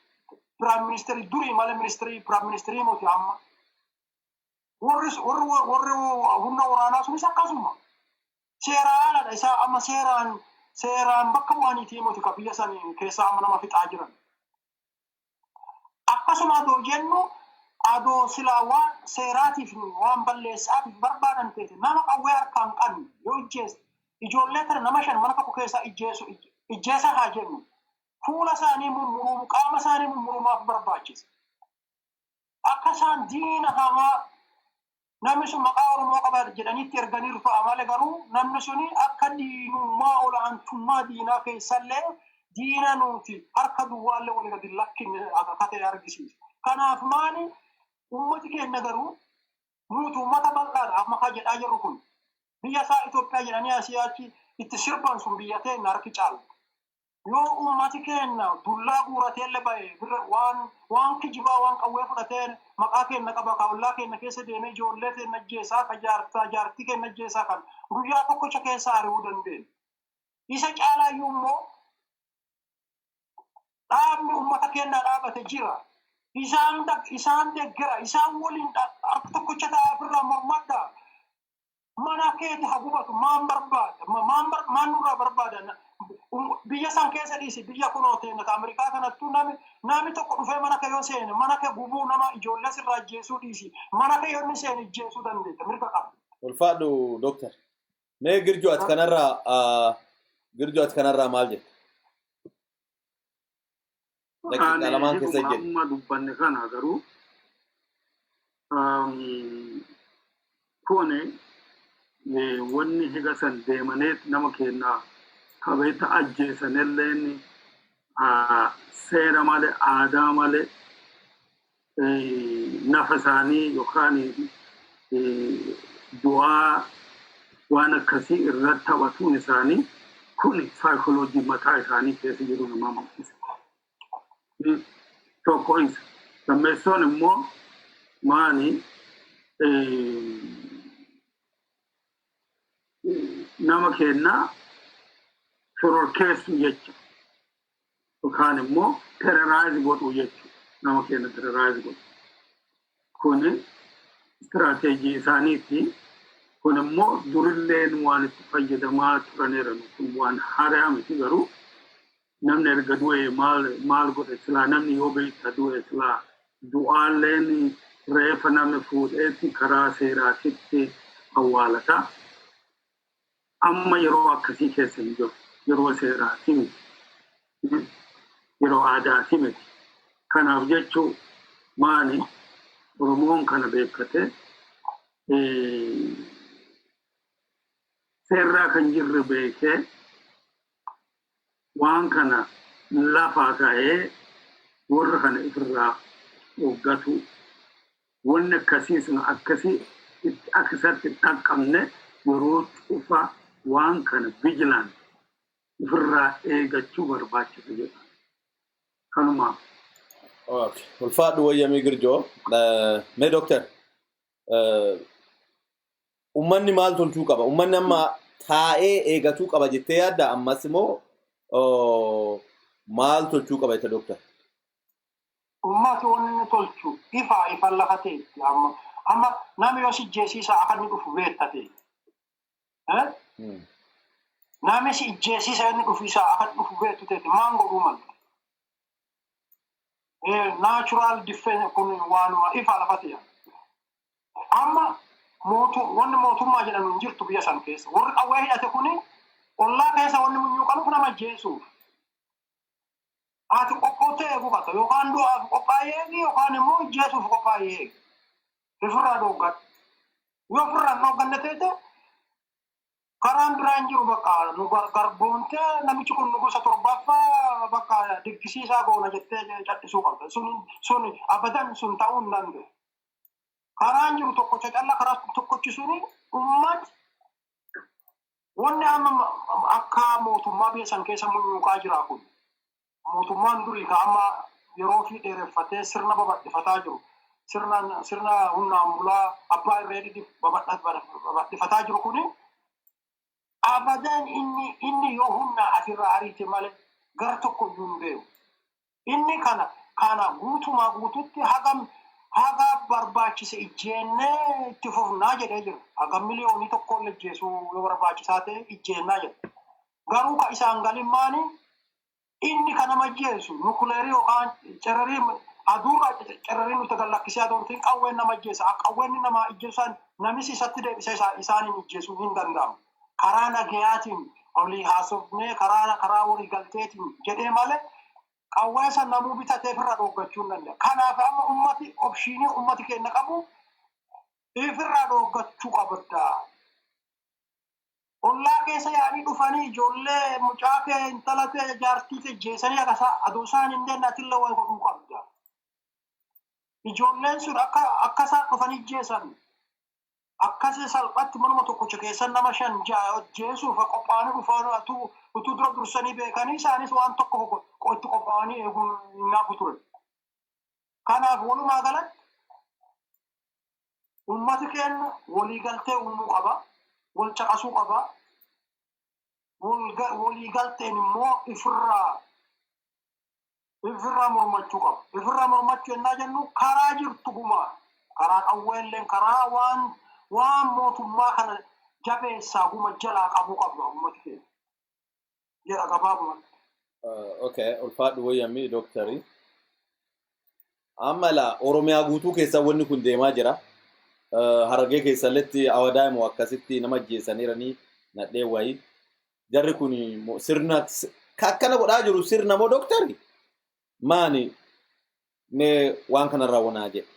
prime ministerii durii malee ministerii prime ministerii miti amma. Warri humna waraanaa sunis akkasuma. Seeraa aladha isaa amma seeraan bakka bu'aniitii miti ka biyya sanii keessaa amma nama fixaa jiran. Akkasuma adoo jennu, adoo silaa waan seeraatiif waan balleessaatiif barbaadan ta'e, nama qawwee harkaan qabne yoo ijjeesse, ijoollee kana nama shan mana tokko keessaa ijjeessu ijjeessa haa jennu, fuula isaanii mummuruu, qaama isaanii mummurumaaf barbaachisa. Akka isaan diina hamaa namni sun maqaa Oromoo qaba jedhaniitti erganiiru ta'a malee, garuu namni suni akka diinummaa olaantummaa diinaa keessallee diina nuti harka duwwaallee walii gadi lakkinne akka ta'e argisiisa. Kanaaf maali, ummati keenya garuu nuti uummata bal'aadha. Amma kan jedhaa jirru kun biyya isaa Itoophiyaa jedhanii asii achi itti sirban sun biyya teenya harki caalu. Yoo ummati keenya dullaa guurateellee bahe, waan kijibaa waan qawwee fudhatee maqaa keenya qaba ka ollaa keenya keessa deemee ijoollee keenya ajjeesaa, ka jaartaa jaartii keenya ajjeesaa kan guyyaa tokkicha keessa ari'uu dandeenya. Isa caalaayyuu immoo dhaabni ummata keenya dhaabate jira. Isaan deeggara, isaan waliin harka tokkicha ta'aa ofirraa mormadha. Mana keeti haa gubatu, maan barbaada, maan nurraa barbaada? Biyya san keessa dhiisi, biyya kunoo teenya Ameerikaa kanattuu nami tokko dhufee mana kee yoo seene, mana kee gubuu, nama ijoollee sirraa ajjeesuu dhiisi, mana kee yoo inni seene ijjeesuu dandeetta, mirga qaba. Ulfaadhu, Dooktar. Mee Girjoo, ati kanarraa maal jetta? Daqiiqaa lamaan keessa jedhu. Amma dubbanne kana garuu kuni wanni higa san deemaneet nama keenya kabeeta ajjeesanilleen seera malee, aadaa malee, nafa isaanii yookaan du'aa waan akkasii irratti taphatuun isaanii kun saayikooloojii mataa isaanii keessa jiru nama mul'isa. Tokko isa. Lammeessoon immoo maani, nama kennaa shororkeessu jecha yookaan immoo terrorize godhuu jechuudha. Nama keenya terrorize godhu. Kuni istiraateejii isaaniiti. Kun immoo durilleen waan itti fayyadamaa turaniiran, kun waan haaraa miti. Garuu namni erga du'e maal maal godhe? Silaa namni yoo beekta du'e, silaa du'aalleen reefa namni fuudheetti karaa seeraatitti awwaalata. Amma yeroo akkasii keessa hin jiru. Yeroo seeraati miti. Yeroo aadaati miti. Kanaaf jechuu maali, Oromoon kana beekkate seerraa kan jirre beekee waan kana lafaa ka'ee warra kana ifirraa hooggatu, wanni akkasii sun akkasii itti akka isatti dhaqqabne yeroo cufa waan kana vigilant ifirraa eegachuu barbaachisa jedha. Kanumaaf. Ulfaadhu, wayyamii Girjoo. Mee Dooktar. Uummanni maal tolchuu qaba? Uummanni amma taa'ee eegatuu qaba jettee yaadda? Ammas immoo maal tolchuu qaba jetta, dooktar? Uummati wanni inni tolchu ifaa ifan lafa ta'etti amma namni yoo si ijjeesiisa akka inni dhufu beekta ta'e. Namni si ijjeesiisa inni dhufu isaa akka inni dhufu beektu ta'e, maan godhuu malu? Natural defense kun waanuma ifa lafa ta'e. Amma wanni mootummaa jedhamu hin jirtu biyya san keessa. Warri qawwee hidhate kuni ollaa keessa wanni munyuuqanuuf nama ajjeesuuf. Ati qophoottee eeguu qabda. Yookaan du'aaf qophaa'ee eegi, yookaan immoo ajjeesuuf qophaa'ee eegi. Ofirraa dhooggadhu. Yoo ofirraa hin dhoogganne ta'e, karaan biraa hin jiru. Bakka nu garboontee namichi kun nugusa torbaffaa bakka diggisiisaa goona jettee callisuu qabda. Sun abadan sun ta'uu hin danda'u. Karaan jiru tokkocha calla, karaa tokkochi suni ummati wanni amma akka mootummaa biyya san keessa munyuuqaa jira kun, mootummaan durii ka amma yeroo fi dheereffatee sirna babal'ifataa jiru, sirna humnaan bulaa abbaa irree babal'ifataa jiru kuni, abadan inni yoo humna asirraa ariite malee gara tokko iyyuu hin deemu. Inni kana guutumaa guututti hagam haga barbaachise ijjeennee itti fufnaa jedhee jira. Hagam 1 miliyoonii illee ijjeesuu yoo barbaachisaa ta'e ijjeennaa jedha. Garuu ka isaan galimmaani inni kan nama ajjeesu nukuleerii yookaan cerarii aduurraa cerarii nuti gallakkisee adoontiin qawween nama ajjeesa. Qawween nama ajjeessan namis isatti deebisee isaaniin ijjeesuu hin danda'amu. Karaa nagayaatiin olii haasofnee karaa walii galteetiin jedhee malee qawwee san namuu bitatee ofirraa dhooggachuu hin danda'a. Kanaaf amma ummati option ummati keenya qabu ofirraa dhooggachuu qabda. Ollaa keessa yaa'anii dhufanii ijoollee mucaa kee, intala kee, jaartii kee jeesanii akka aduu isaan hin jenne atillee waa godhuu qabda. Ijoolleen sun akka isaan dhufanii jeesan akkasi salphatti manuma tokkocha keessa nama shan ja'a jeesuuf qophaa'anii dhufan utuu dura dursanii beekanii isaanis waan tokko itti qophaa'anii eeguun hin hafu ture. Kanaaf walumaa galatti ummati keenya waliigaltee uumuu qaba, wal caqasuu qaba, waliigalteen immoo ifirraa mormachuu qaba. Ifirraa mormachuu yennaa jennu karaa jirtu gumaa, karaa qawweelleen, karaa waan mootummaa kana jabeessaa guma jalaa qabuu qabna ummati keenya. Jedha gabaabumatti. Okay, ulfaadhu wayyamii, dooktarii. Amma la Oromiyaa guutuu keessa wanni kun deemaa jira. Harargee keessalletti awadaa immoo akkasitti nama ajjeesaniiranii nadhee wayii. Jarri kun sirna akkana godhaa jiru, sirna moo, dooktarii? Maani mee waan kanarraa wanaa jedhe?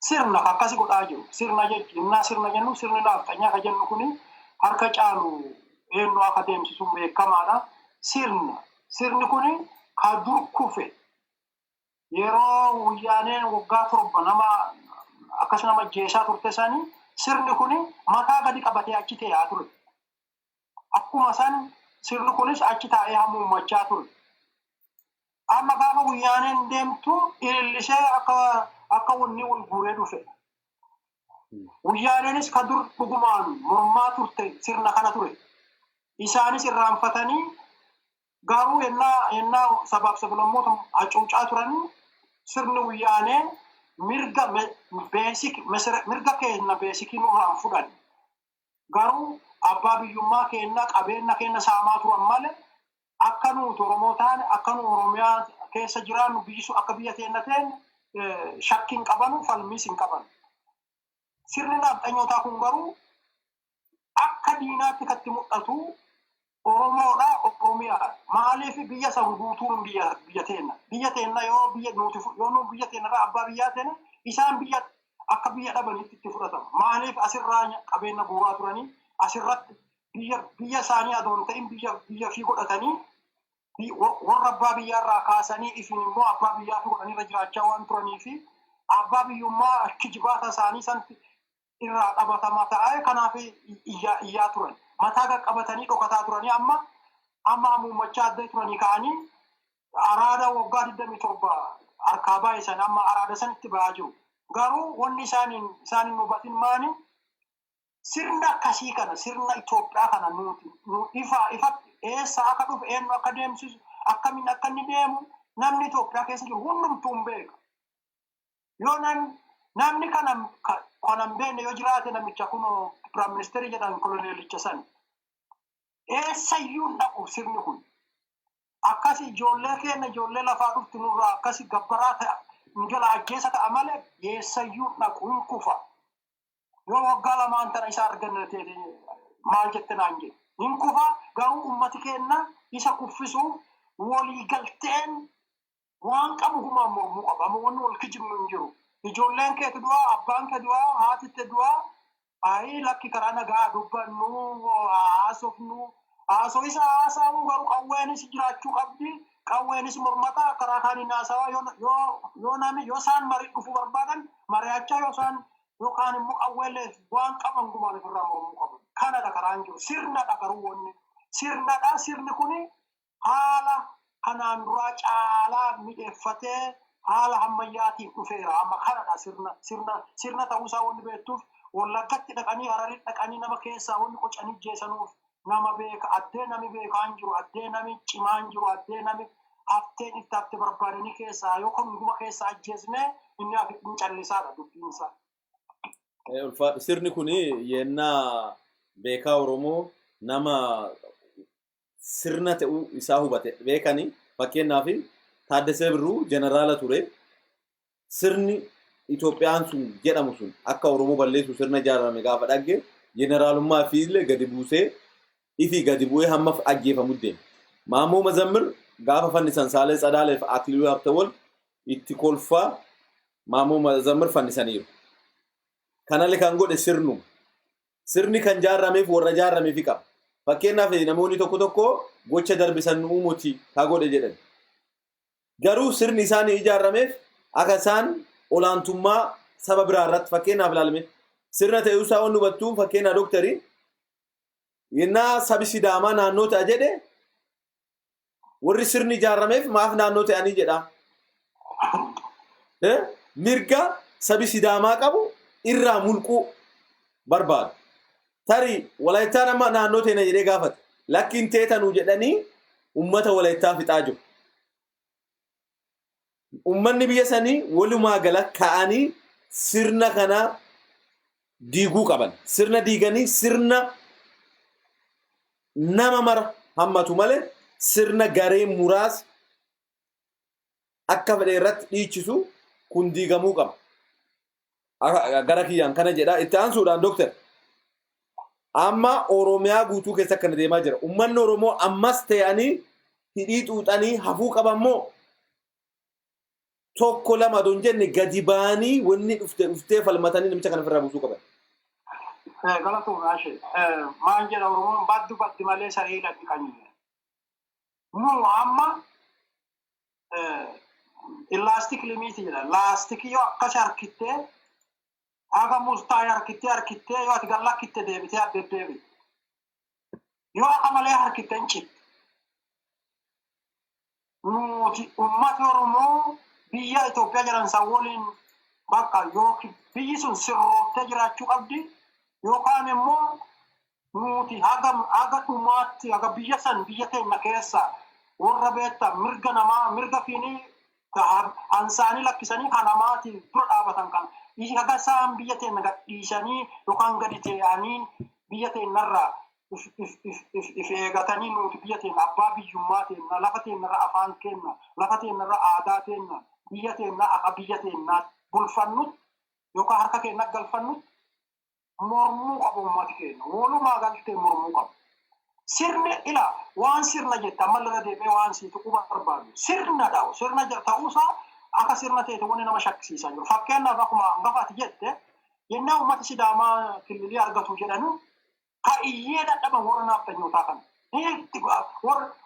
Sirna akkasi godhaa jiru. Sirna jechuun, sirna jennu, sirni laafxanyaa ka jennu kuni harka caalu eenyu akka deemsisu beekamaadha. Sirni kuni ka dur kufe yeroo wayyaaneen waggaa 7 nama akkas nama jeesaa turte sani, sirni kuni mataa gadi qabatee achi ta'aa ture. Akkuma san sirni kunis achi taa'ee hamuummachaa ture. Amma gaafa wayyaaneen deemtu ilillisee akka wanni wal guuree dhufe. Wayyaaneenis ka dur dhugumaan mormaa turte sirna kana ture. Isaanis irraanfatanii garuu yennaa sabaaf sablammoota hacuucaa turanii sirni wayyaanee mirga basic, mirga keenya basic nurraan fudhan. Garuu abbaa biyyummaa keenya, qabeenya keenya saamaa turan malee akka nuti Oromoo taane, akka nu Oromiyaa keessa jiraannu, biyyi sun akka biyya teenya ta'e shakkii hin qabanu, falmiis hin qabanu. Sirni nafxanyootaa kun garuu akka diinaatti katti mul'atu Oromoodha, Oromiyaa. Maaliif? Biyya san guutuun biyya teenya. Biyya teenya yoo biyya nuti yoo nu biyya teenyarraa abbaa biyyaa teene, isaan biyya akka biyya dhabanitti itti fudhatama. Maaliif? Asirraa qabeenya guuraa turanii, asirratti biyya isaanii adoon ta'in biyya fi godhatanii, warra abbaa biyyaarraa kaasanii ifin immoo abbaa biyyaa fi godhanii irra jiraachaa waan turanii fi abbaa biyyummaa kijibaata isaanii santi irraa qabatamaa ta'ee kanaaf iyyaa turan. Mataa qaqqabatanii dhokataa turanii amma hamuummachaa adda turanii ka'anii araada waggaa 27 harkaa baay'isan amma araada sanitti ba'aa jiru. Garuu wanni isaan hin hubatin maani? Sirna akkasii kana, sirna Itoophiyaa kana nuti nu ifa ifatti eessa akka dhufe, eenyu akka deemsisu, akkamiin akka inni deemu namni Itoophiyaa keessa jiru hundumtuu hin beeka. Yoo namni kana hin beekne yoo jiraate, namicha kun prime ministerii jedhan, koloneelicha san. Eessayyuu hin dhaqu sirni kun. Akkasi ijoollee keenya, ijoollee lafaa dhuftu nurraa akkasi gabbaraa ta'a, nu jala ajjeesa ta'a malee eessayyuu hin dhaqu, hin kufa. Yoo waggaa 2n tana isa arganne ta'e maal jette naan jedhe. Hin kufa, garuu ummati keenya isa kuffisuuf waliigalteen waan qabu gumaan mormuu qaba. Amma wanni wal kijibnu hin jiru. Ijoolleen keetu du'aa, abbaan kee du'aa, haati kee du'aa, ayi lakki, karaa nagaa dubbannu, haasofnu, haasoo isa haasa'u, garuu qawweenis jiraachuu qabdi. Qawweenis mormata karaa kaaniin haasawaa yoo nami yoo isaan marii dhufuu barbaadan mari'achaa, yoo isaan yookaan immoo qawweellee waan qaban gumaan ofirraa mormuu qabu. Kanadha karaan jiru. Sirnadha, garuu wanni sirnadha. Sirni kuni haala kanaan duraa caalaa midheeffatee haala ammayyaatiin dhufeera. Amma kanadha sirna ta'uusaa wanni beektuuf, Wallaggatti dhaqanii, Hararii dhaqanii nama keessaa wanni qocanii jeesanuuf nama beeka. Addee nami beekaa hin jiru, addee nami cimaa hin jiru, addee nami hafteen itti hafte barbaadanii keessaa yoo kan keessaa ajjeesne inni hafe hin callisaadha dubbiinsaa. Sirni kun yennaa beekaa Oromoo nama sirna ta'uu isaa hubate beekanii, fakkeenyaaf Taaddasee Birruu jeneraala ture. Sirni Itoophiyaan sun jedhamu sun akka Oromoo balleessu sirna ijaarame gaafa dhagge, jeneraalummaa fi illee gadi buusee ifii gadi bu'ee hamma ajjeefamu deeme. Maammoo Mazammir gaafa fannisan Saalee Tsadaaleef Akililuu Habtewald itti kolfaa Maammoo Mazammir fannisaniiru. Kanallee kan godhe sirnuma. Sirni kan jaarrameef warra jaarrameefi qaba. Fakkeenyaaf namoonni tokko tokko gocha darbisan nu uumuti haa godhe jedhan. Garuu sirni isaanii ijaarrameef akka isaan olaantummaa saba biraa irratti, fakkeenyaaf ilaalame, sirna ta'uu isaa waan hubattuun, fakkeenyaaf dooktarii yennaa sabi Sidaamaa naannoo ta'a jedhe, warri sirni ijaarrameef maaf naannoo ta'anii jedha. Mirga sabi Sidaamaa qabu irraa mulquu barbaadu. Tarii Walaayittaan amma naannoo teena jedhee gaafate. Lakkiin teetanuu jedhanii ummata Walaayittaa fixaa jiru. Ummanni biyya sanii walumaa gala ka'anii sirna kana diiguu qaban. Sirna diiganii sirna nama mara hammatu malee sirna garee muraasa akka fedhe irratti dhiichisu kun diigamuu qaba. Gara kiyyaan kana jedha. Itti aansuudhaan dooktar, amma Oromiyaa guutuu keessa akkana deemaa jira. Uummanni Oromoo ammas ta'anii hidhii xuuxanii hafuu qaban moo tokko lama don jenne gadi ba'anii wanni dhufte dhuftee falmatanii namicha kana ofirraa buusuu qaban? Galatoomii Ashee. Maal jedha Oromoon? Baddu baddi malee saree hidhatti kan nu amma elastic limit jedha. Laastikii yoo akkas harkittee, haga murtaa'e harkittee harkittee, yoo ati gad lakkitte deebitee addeddeebite. Yoo akka malee harkitte hin citte. Nuti uummati Oromoo biyya Itoophiyaa jedhan san waliin bakka yookiin biyyi sun sirroottee jiraachuu qabdi, yookaan immoo nuti haga dhumaatti haga biyya san biyya keenya keessa warra beektaa mirga namaa, mirga fiinii hansaanii lakkisanii kan namaati dura dhaabatan kana haga isaan biyya teenya gad dhiisanii yookaan gadi ta'anii biyya teenyarraa if eegatanii, nuti biyya teenya abbaa biyyummaa teenya, lafa teenyarra afaan keenya, lafa teenyarra aadaa teenya, biyya teenya akka biyya teenyaatti bulfannutti yookaan harka keenya galfannutti mormuu qabu uummati keenya. Walumaa galtee mormuu qabu. Sirni ila waan sirna jette amma irra deebi'ee waan sii tuquu barbaadu sirna dha'u, sirna ta'uusaa akka sirna ta'e wanni nama shakkisiisaa jiru. Fakkeenyaaf akkuma hangafaati jette, yennaa uummata Sidaamaa kililii argatu jedhanu ka iyyee dadhaban warra naaftanyootaa kana.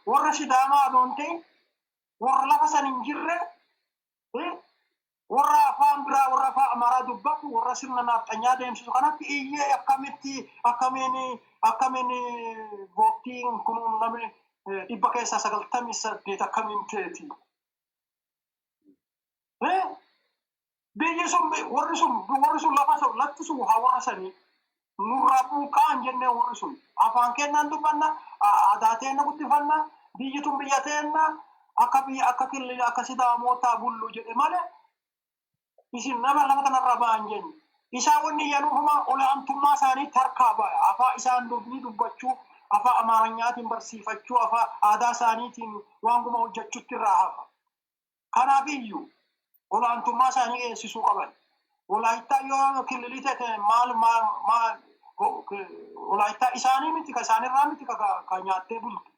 Warra Sidaamaa adoon ta'e, warra lafa san hin jirre, warra afaan biraa, warra afaan Amaaraa dubbatu, warra sirna naafxanyaa deemsisu kanatti iyyee akkamitti akkamiin voottiin kun namni 98% akkamiin teeti? Biyyi sun warri sun lafa sun lafti sun haa warra sanii nurraa buuqaan jennee, warri sun afaan kennaan dubbanna, aadaa teenna guddifanna, biyyi tun biyya teenna, akka biyya akka kilili akka Sidaamotaa bullu jedhe malee isin nama lafa kanarraa ba'an jenne. Isaan wanni yanuufuma olaantummaa isaanii tarkaa ba'a. Afaan isaan dubni dubbachuu, afaan Amaaranyaatiin barsiifachuu, afaan aadaa isaaniitiin waan guma hojjechuutti irraa hafa. Kanaaf iyyuu olaantummaa isaanii eegsisuu qaban. Walaayittaa yoo kililii ta'e maal maal maal, Walaayittaa isaanii miti, ka isaanirraa miti ka nyaattee bultu.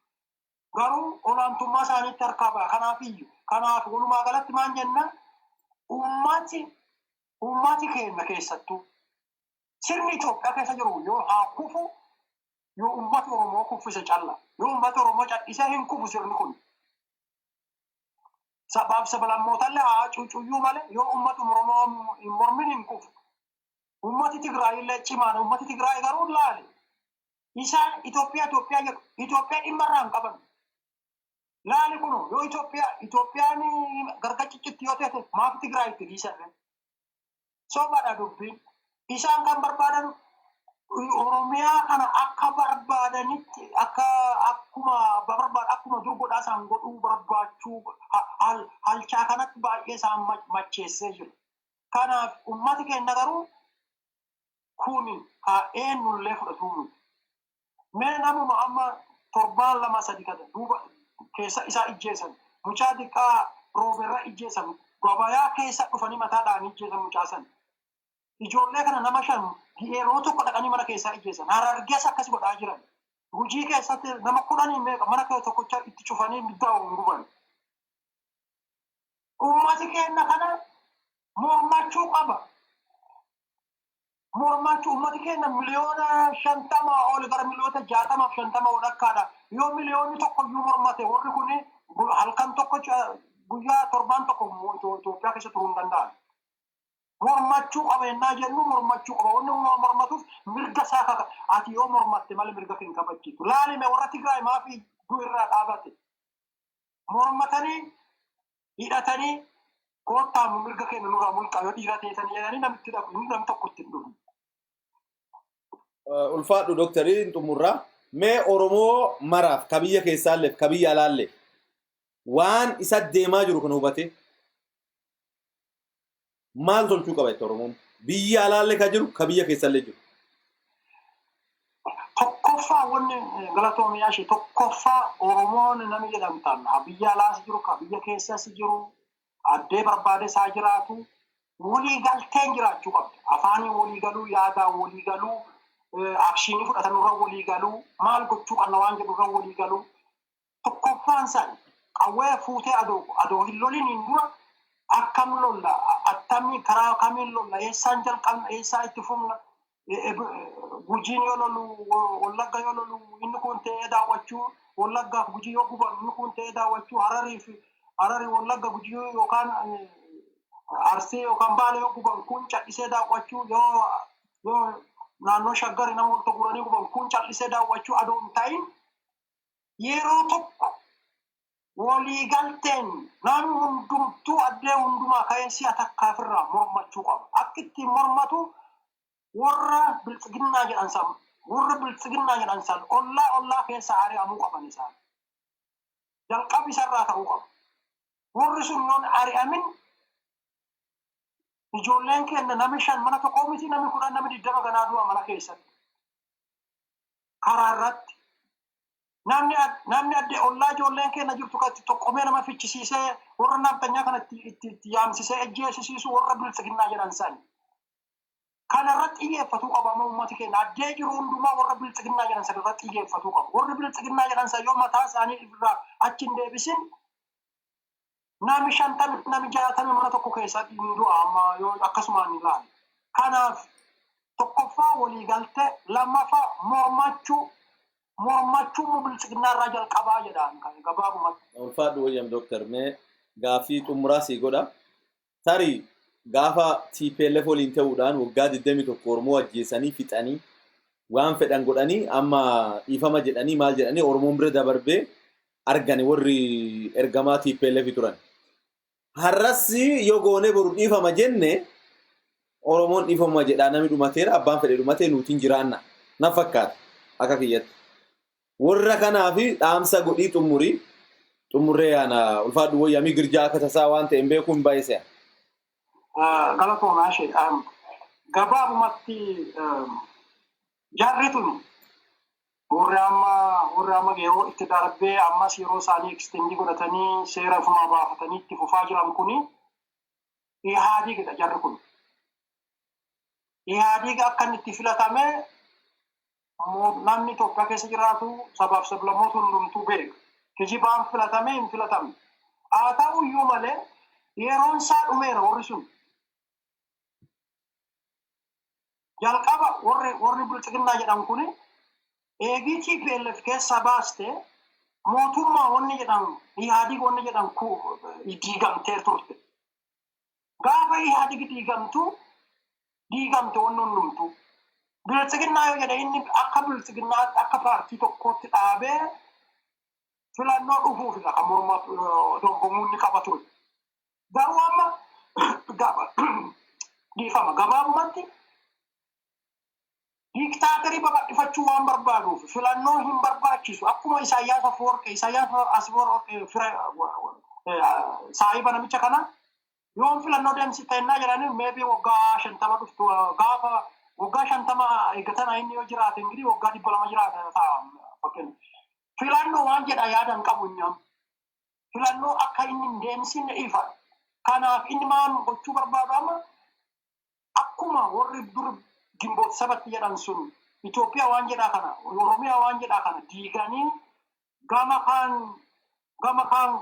Garuu olaantummaa isaaniitti harkaa ba'a. Kanaaf iyyuu, kanaaf walumaa galatti maal jenna, uummati keenya keessattuu sirni Itoophiyaa keessa jiru yoo haa kufu, yoo uummati Oromoo kuffise calla. Yoo uummati Oromoo callisee hin kufu sirni kun. Sabaaf sablammootallee haa cuucuyyuu malee yoo uummati Oromoo hin mormin hin kufu. Uummati Tigraay illee cimaan, uummati Tigraay garuu laale. Isaan Itoophiyaa Itoophiyaa jedhu, Itoophiyaa dhimma irraa hin qaban. Laali kun yoo Itoophiyaan gargar ciccitti yoo ta'e maaf Tigraay itti dhiisan? Sobaadha dubbiin. Isaan kan barbaadan Oromiyaa kana akka barbaadanitti akka akkuma barbaad akkuma dur godhaa isaan godhuu barbaachuu halchaa kanatti baay'ee isaan macheessee jiru. Kanaaf uummati keenya garuu kun haa eenyullee fudhatuu miti. Mee namuma amma torbaan lama sadi kana duuba keessa isaa ijjeessan, mucaa xiqqaa rooberra ijjeessan, gabayaa keessa dhufanii mataadhaan ijjeessan mucaa sana. Ijoollee kana nama shan yeroo tokko dhaqanii mana keessaa ijjeessan. Harargees akkas godhaa jiran. Gujii keessatti nama 10 meeqa mana tokkocha itti cufanii ibiddaa hin guban. Uummati keenya kana mormachuu qaba. Mormachuu, uummati keenya miliyoona 50 ol, gara miliyoona 60f 50 ol akkaadha. Yoo miliyoonni 1 iyyuu mormate, warri kun halkan tokko, guyyaa, torbaan tokko Itoophiyaa keessa turuu hin danda'an. Mormachuu qaba yennaa jennu mormachuu qaba. Wanni mormatuuf mirga isaa kaka. Ati yoo mormatte malee mirga kee hin kabachiitu. Laalime, warra Tigraay maaf irraa dhaabate? Mormatanii hidhatanii koottaa mirga keenya nurraa mulqaa yoo dhiira teessanii jedhanii namitti dhaqu, namni tokko itti hin dhufu. Ulfaadhu dooktarii, xumurraa. Mee Oromoo maraaf, ka biyya keessaallee ka biyya alaallee, waan isa deemaa jiru kana hubatee maal tolchuu qaba itti Oromoon? Biyya alaallee ka jiru, ka biyya keessallee jiru. Tokkoffaa wanni galatoomiyaa ishee, tokkoffaa Oromoon nami jedhamtan ka biyya alaas jiru, ka biyya keessas jiru, addee barbaade isaa jiraatu, walii galteen jiraachuu qabda. Afaaniin walii galuu, yaadaan walii galuu, action fudhatan irra walii galuu, maal gochuu qabna waan jedhu irra walii galuu. Tokkoffaan san qawwee fuutee adoo hin loliniin dura akkam lolla, attamii, karaa kamiin lolla, eessaan jalqabna, eessaa itti fufna, Gujiin yoo lolu, Wallagga yoo lolu inni kun ta'ee daawwachuu, Wallaggaaf Gujii yoo guban inni kun ta'ee daawwachuu, Hararii fi Hararii, Wallagga, Gujii yookaan Arsii yookaan Baale yoo guban kun callisee daawwachuu, yoo naannoo Shaggari nama walitti guranii guban kun callisee daawwachuu adoo hin ta'in, yeroo tokko waliigalteen namni hundumtuu addee hundumaa ka'ee si'a takkaafirraa mormachuu qaba. Akka ittiin mormatu warra biltsiginnaa jedhan san, warra biltsiginnaa jedhan san ollaa ollaa keessa ari'amuu qaban isaan. Jalqabi isarraa ta'uu qaba. Warri sun yoon ari'amin ijoolleen keenya nami shan mana tokkoo miti, nami 10, nami 20 ganaa du'a mana keessatti. Karaa irratti. Namni addee ollaa ijoolleen keenya jirtu kan itti tokkomee nama fichisiisee warra naftanyaa kana itti yaamsisee ejjeesisiisu warra biltsiginnaa jedhan sani. Kana irratti xiyyeeffatuu qaba amma uummati keenya. Addee jiru hundumaa warra biltsiginnaa jedhan sana irratti xiyyeeffatuu qabu. Warri biltsiginnaa jedhan sana yoo mataa isaanii irraa achi hin deebisin, nami 50, nami 60 mana tokko keessatti hin du'a amma yoo akkasumaan ilaale. Kanaaf tokkoffaa waliigaltee, lammaffaa mormachuu, mormachuu immoo biltsiginnaa irraa jalqabaa jedhaan kan gabaabumatti. Ulfaadhu William Dooktar, mee gaaffii xumuraa sii godha. Tarii gaafa TPLF waliin ta'uudhaan waggaa 21 Oromoo ajjeesanii fixanii, waan fedhan godhanii, amma dhiifama jedhanii maal jedhanii Oromoon bira dabarbee argani warri ergamaa TPLF turan. Har'as yoo goonee boru dhiifama jenne, Oromoon dhiifama jedhaa namni dhumateera, abbaan fedhe dhumatee, nuutiin jiraanna. Na fakkaata akka kiyyatti. Warra kanaaf dhaamsa godhii xumurii xumurree yaana. Ulfaadhu wayyaamii girjaa akka tasaa waan ta'e hin beekuu hin baay'ise. Galatoomaa ishee. Gabaabumatti, jarri tun warri amma yeroo itti darbee ammas yeroo isaanii extend godhatanii seera ofumaa baafatanii itti fufaa jiran kuni Ihaadiigidha jarri kun. Ihaadiig akka inni itti filatame namni Itoophiyaa keessa jiraatu, sabaaf sablammoota hundumtuu beeka. Kijibaan filatame hin filatamne. Haa ta'u iyyuu malee yeroon isaa dhumeera warri sun. Jalqaba warri bilxiginnaa jedhan kuni eegii TPLF keessaa baaste mootummaa wanni jedhan, Ihaadiig wanni jedhan diigamtee turte. Gaafa Ihaadiig diigamtu, diigamte wanni hundumtu. Bilxiginnaa yoo jedhe, inni akka bilxiginnaatti akka paartii tokkootti dhaabee filannoo dhufuufidha kan morma dorgomuu inni qaba ture. Garuu amma dhiifama, gabaabumatti diiktaatarii babal'ifachuu waan barbaaduuf filannoo hin barbaachisu. Akkuma Isaayyaas Afawarqee, Isaayyaas Afawarqee fira saahiba namicha kana, yoon filannoo deemsifta jennaa jedhanii, maybe waggaa 50 dhuftu, gaafa waggaa 50 eeggatana inni yoo jiraate ingirii waggaa 200 jiraata ta'a fakkeenya. Filannoo waan jedha yaada hin qabu inni amma. Filannoo akka inni hin deemsifne ifa. Kanaaf inni maal gochuu barbaadu amma? Akkuma warri dur Ginboot 7 jedhan sun Itoophiyaa waan jedhaa kana, Oromiyaa waan jedhaa kana diiganii gama kaan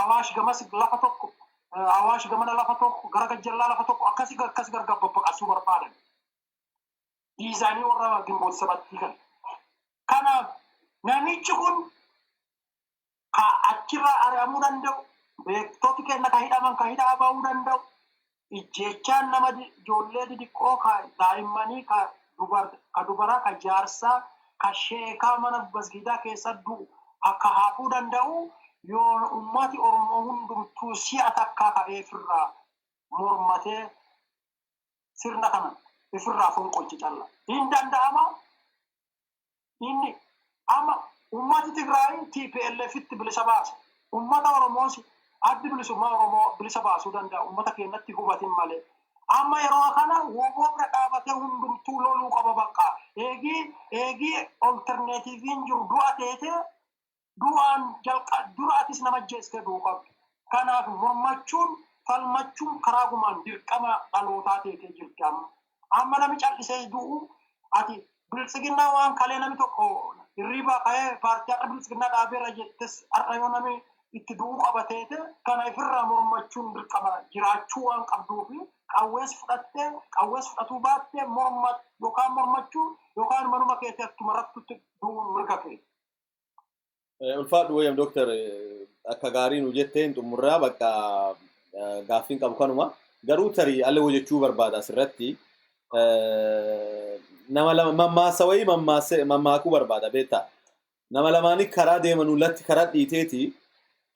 Awaash gamas lafa tokko, Awaash gamana lafa tokko, gara gajjallaa lafa tokko, akkasi akkas gargar babbaqasuu barbaadan. Diizaayinii warra Ginboot 7 kana. Kanaaf namichi kun ka achirraa ari'amuu danda'u, beektoti keenya ka hidhaman ka hidhaa ba'uu danda'u, ijjeechaan nama ijoollee didiqqoo, ka daa'immanii, ka dubaraa, ka jaarsaa, ka sheekaa mana masgiidaa keessa du'u akka hafuu danda'u yoo ummati Oromoo hundumtuu si'a takkaa ka'ee ofirraa mormatee sirna kana ofirraa fonqolche calla. Hin danda'ama. Inni amma ummati Tigraay TPLFitti bilisa baase. Ummata Oromoos Addi Bilisummaa Oromoo bilisa baasuu danda'a ummata keenyatti hubatin malee. Amma yeroo kana WBO bira dhaabatee hundumtuu loluu qaba bakka. Eegii alternatiiviin jiru du'a teete, du'aan jalqa dura atis nama ajjeestee du'uu qabdu. Kanaaf mormachuun, falmachuun karaa gumaan dirqama dhalootaa teetee jirti amma. Amma nami callisee du'u, ati biltsiginnaa waan kalee namni tokko hirriibaa ka'ee paartii har'a biltsiginnaa dhaabeera jettes, har'a yoo nami itti du'uu qaba teete, kana ifirraa mormachuun dirqama jiraachuu waan qabduufi qawwees fudhattee qawwees fudhatuu baattee morma yookaan mormachuu yookaan manuma keetti akkuma rattutti du'uun mirga kee. Ulfaadhu wayyam dooktar, akka gaarii nu jetteen xumurraa bakka gaaffiin qabu kanuma. Garuu tarii ala jechuu barbaada asirratti. Nama lama mammaasa wayii mammaakuu barbaada beektaa. Nama lamaanii karaa deemanuu latti karaa dhiiteeti,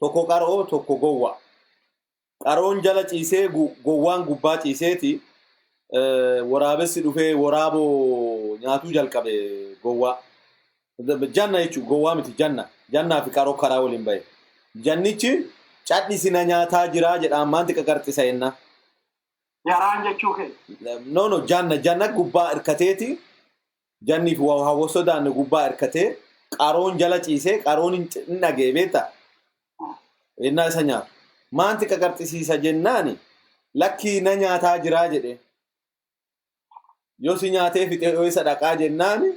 tokko qaroo, tokko gowwa. Qaroon jala ciisee, gowwaan gubbaa ciiseeti, waraabessi dhufee waraaboo nyaatuu jalqabe gowwaa. Janna jechuun gowwaa miti, janna. Jannaa fi qaroo karaa waliin bahe. Jannichi "Cadhisi, na nyaataa jiraa" jedhaan, "Maanti qaqarxisa?" jenna. Yaraan jechuu kee. No, janna gubbaa hirkateeti, janni fi waa sodaanne gubbaa hirkatee, qaroon jala ciisee, qaroon hin dhagee beektaa. Yennaa isa nyaatu. "Maanti qaqarxisiisa?" jennaani, "Lakkii, na nyaataa jiraa" jedhe. Yoo si nyaatee fixee yoo isa dhaqaa jennaani,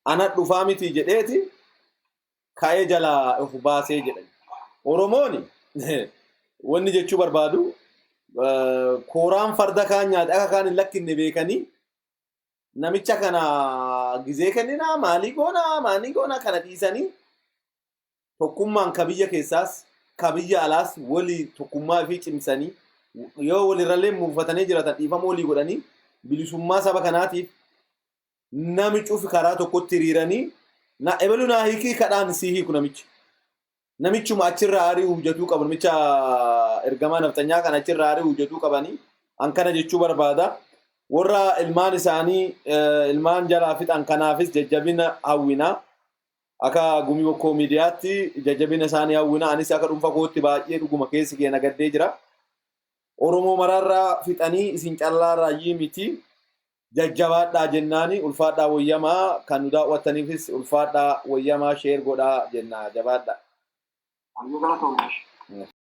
"Ana dhufaa miti" jedheeti ka'ee jalaa of baasee jedhan. Oromoon wanni jechuu barbaadu, kooraan farda kaan nyaate akka kaan hin lakkinne beekanii, namicha kana gizee kenninaa, maalii goonaa maalii goonaa kana dhiisanii, tokkummaan ka biyya keessaas ka biyya alaas walii tokkummaa fi cimsanii, yoo walirrallee muufatanii jiraatan dhiifama walii godhanii, bilisummaa saba kanaatiif nami cufi karaa tokkotti hiriiranii, na ebelu naa hiikii kadhaan sii hiiku namichi. Namichuma achirraa ari'uu hojjetuu qabu, namicha ergamaa nafxanyaa kan achirraa ari'uu hojjetuu qabanii an kana jechuu barbaada. Warra ilmaan isaanii ilmaan jalaa fixan kanaafis jajjabina hawwina. Akka Gumii Bokkoo Miidiyaatti jajjabina isaanii hawwina. Anis akka dhuunfa kootti baay'ee dhuguma keessi kee nagaddee jira. Oromoo maraarraa fixanii isin callaarraa miti. Jajjabaadhaa jennaani, ulfaadhaa wayyamaa. Kan nu daawwattaniifis ulfaadhaa wayyamaa, share godhaa jenna, jabaadhaa. Baay'ee galatoomaa.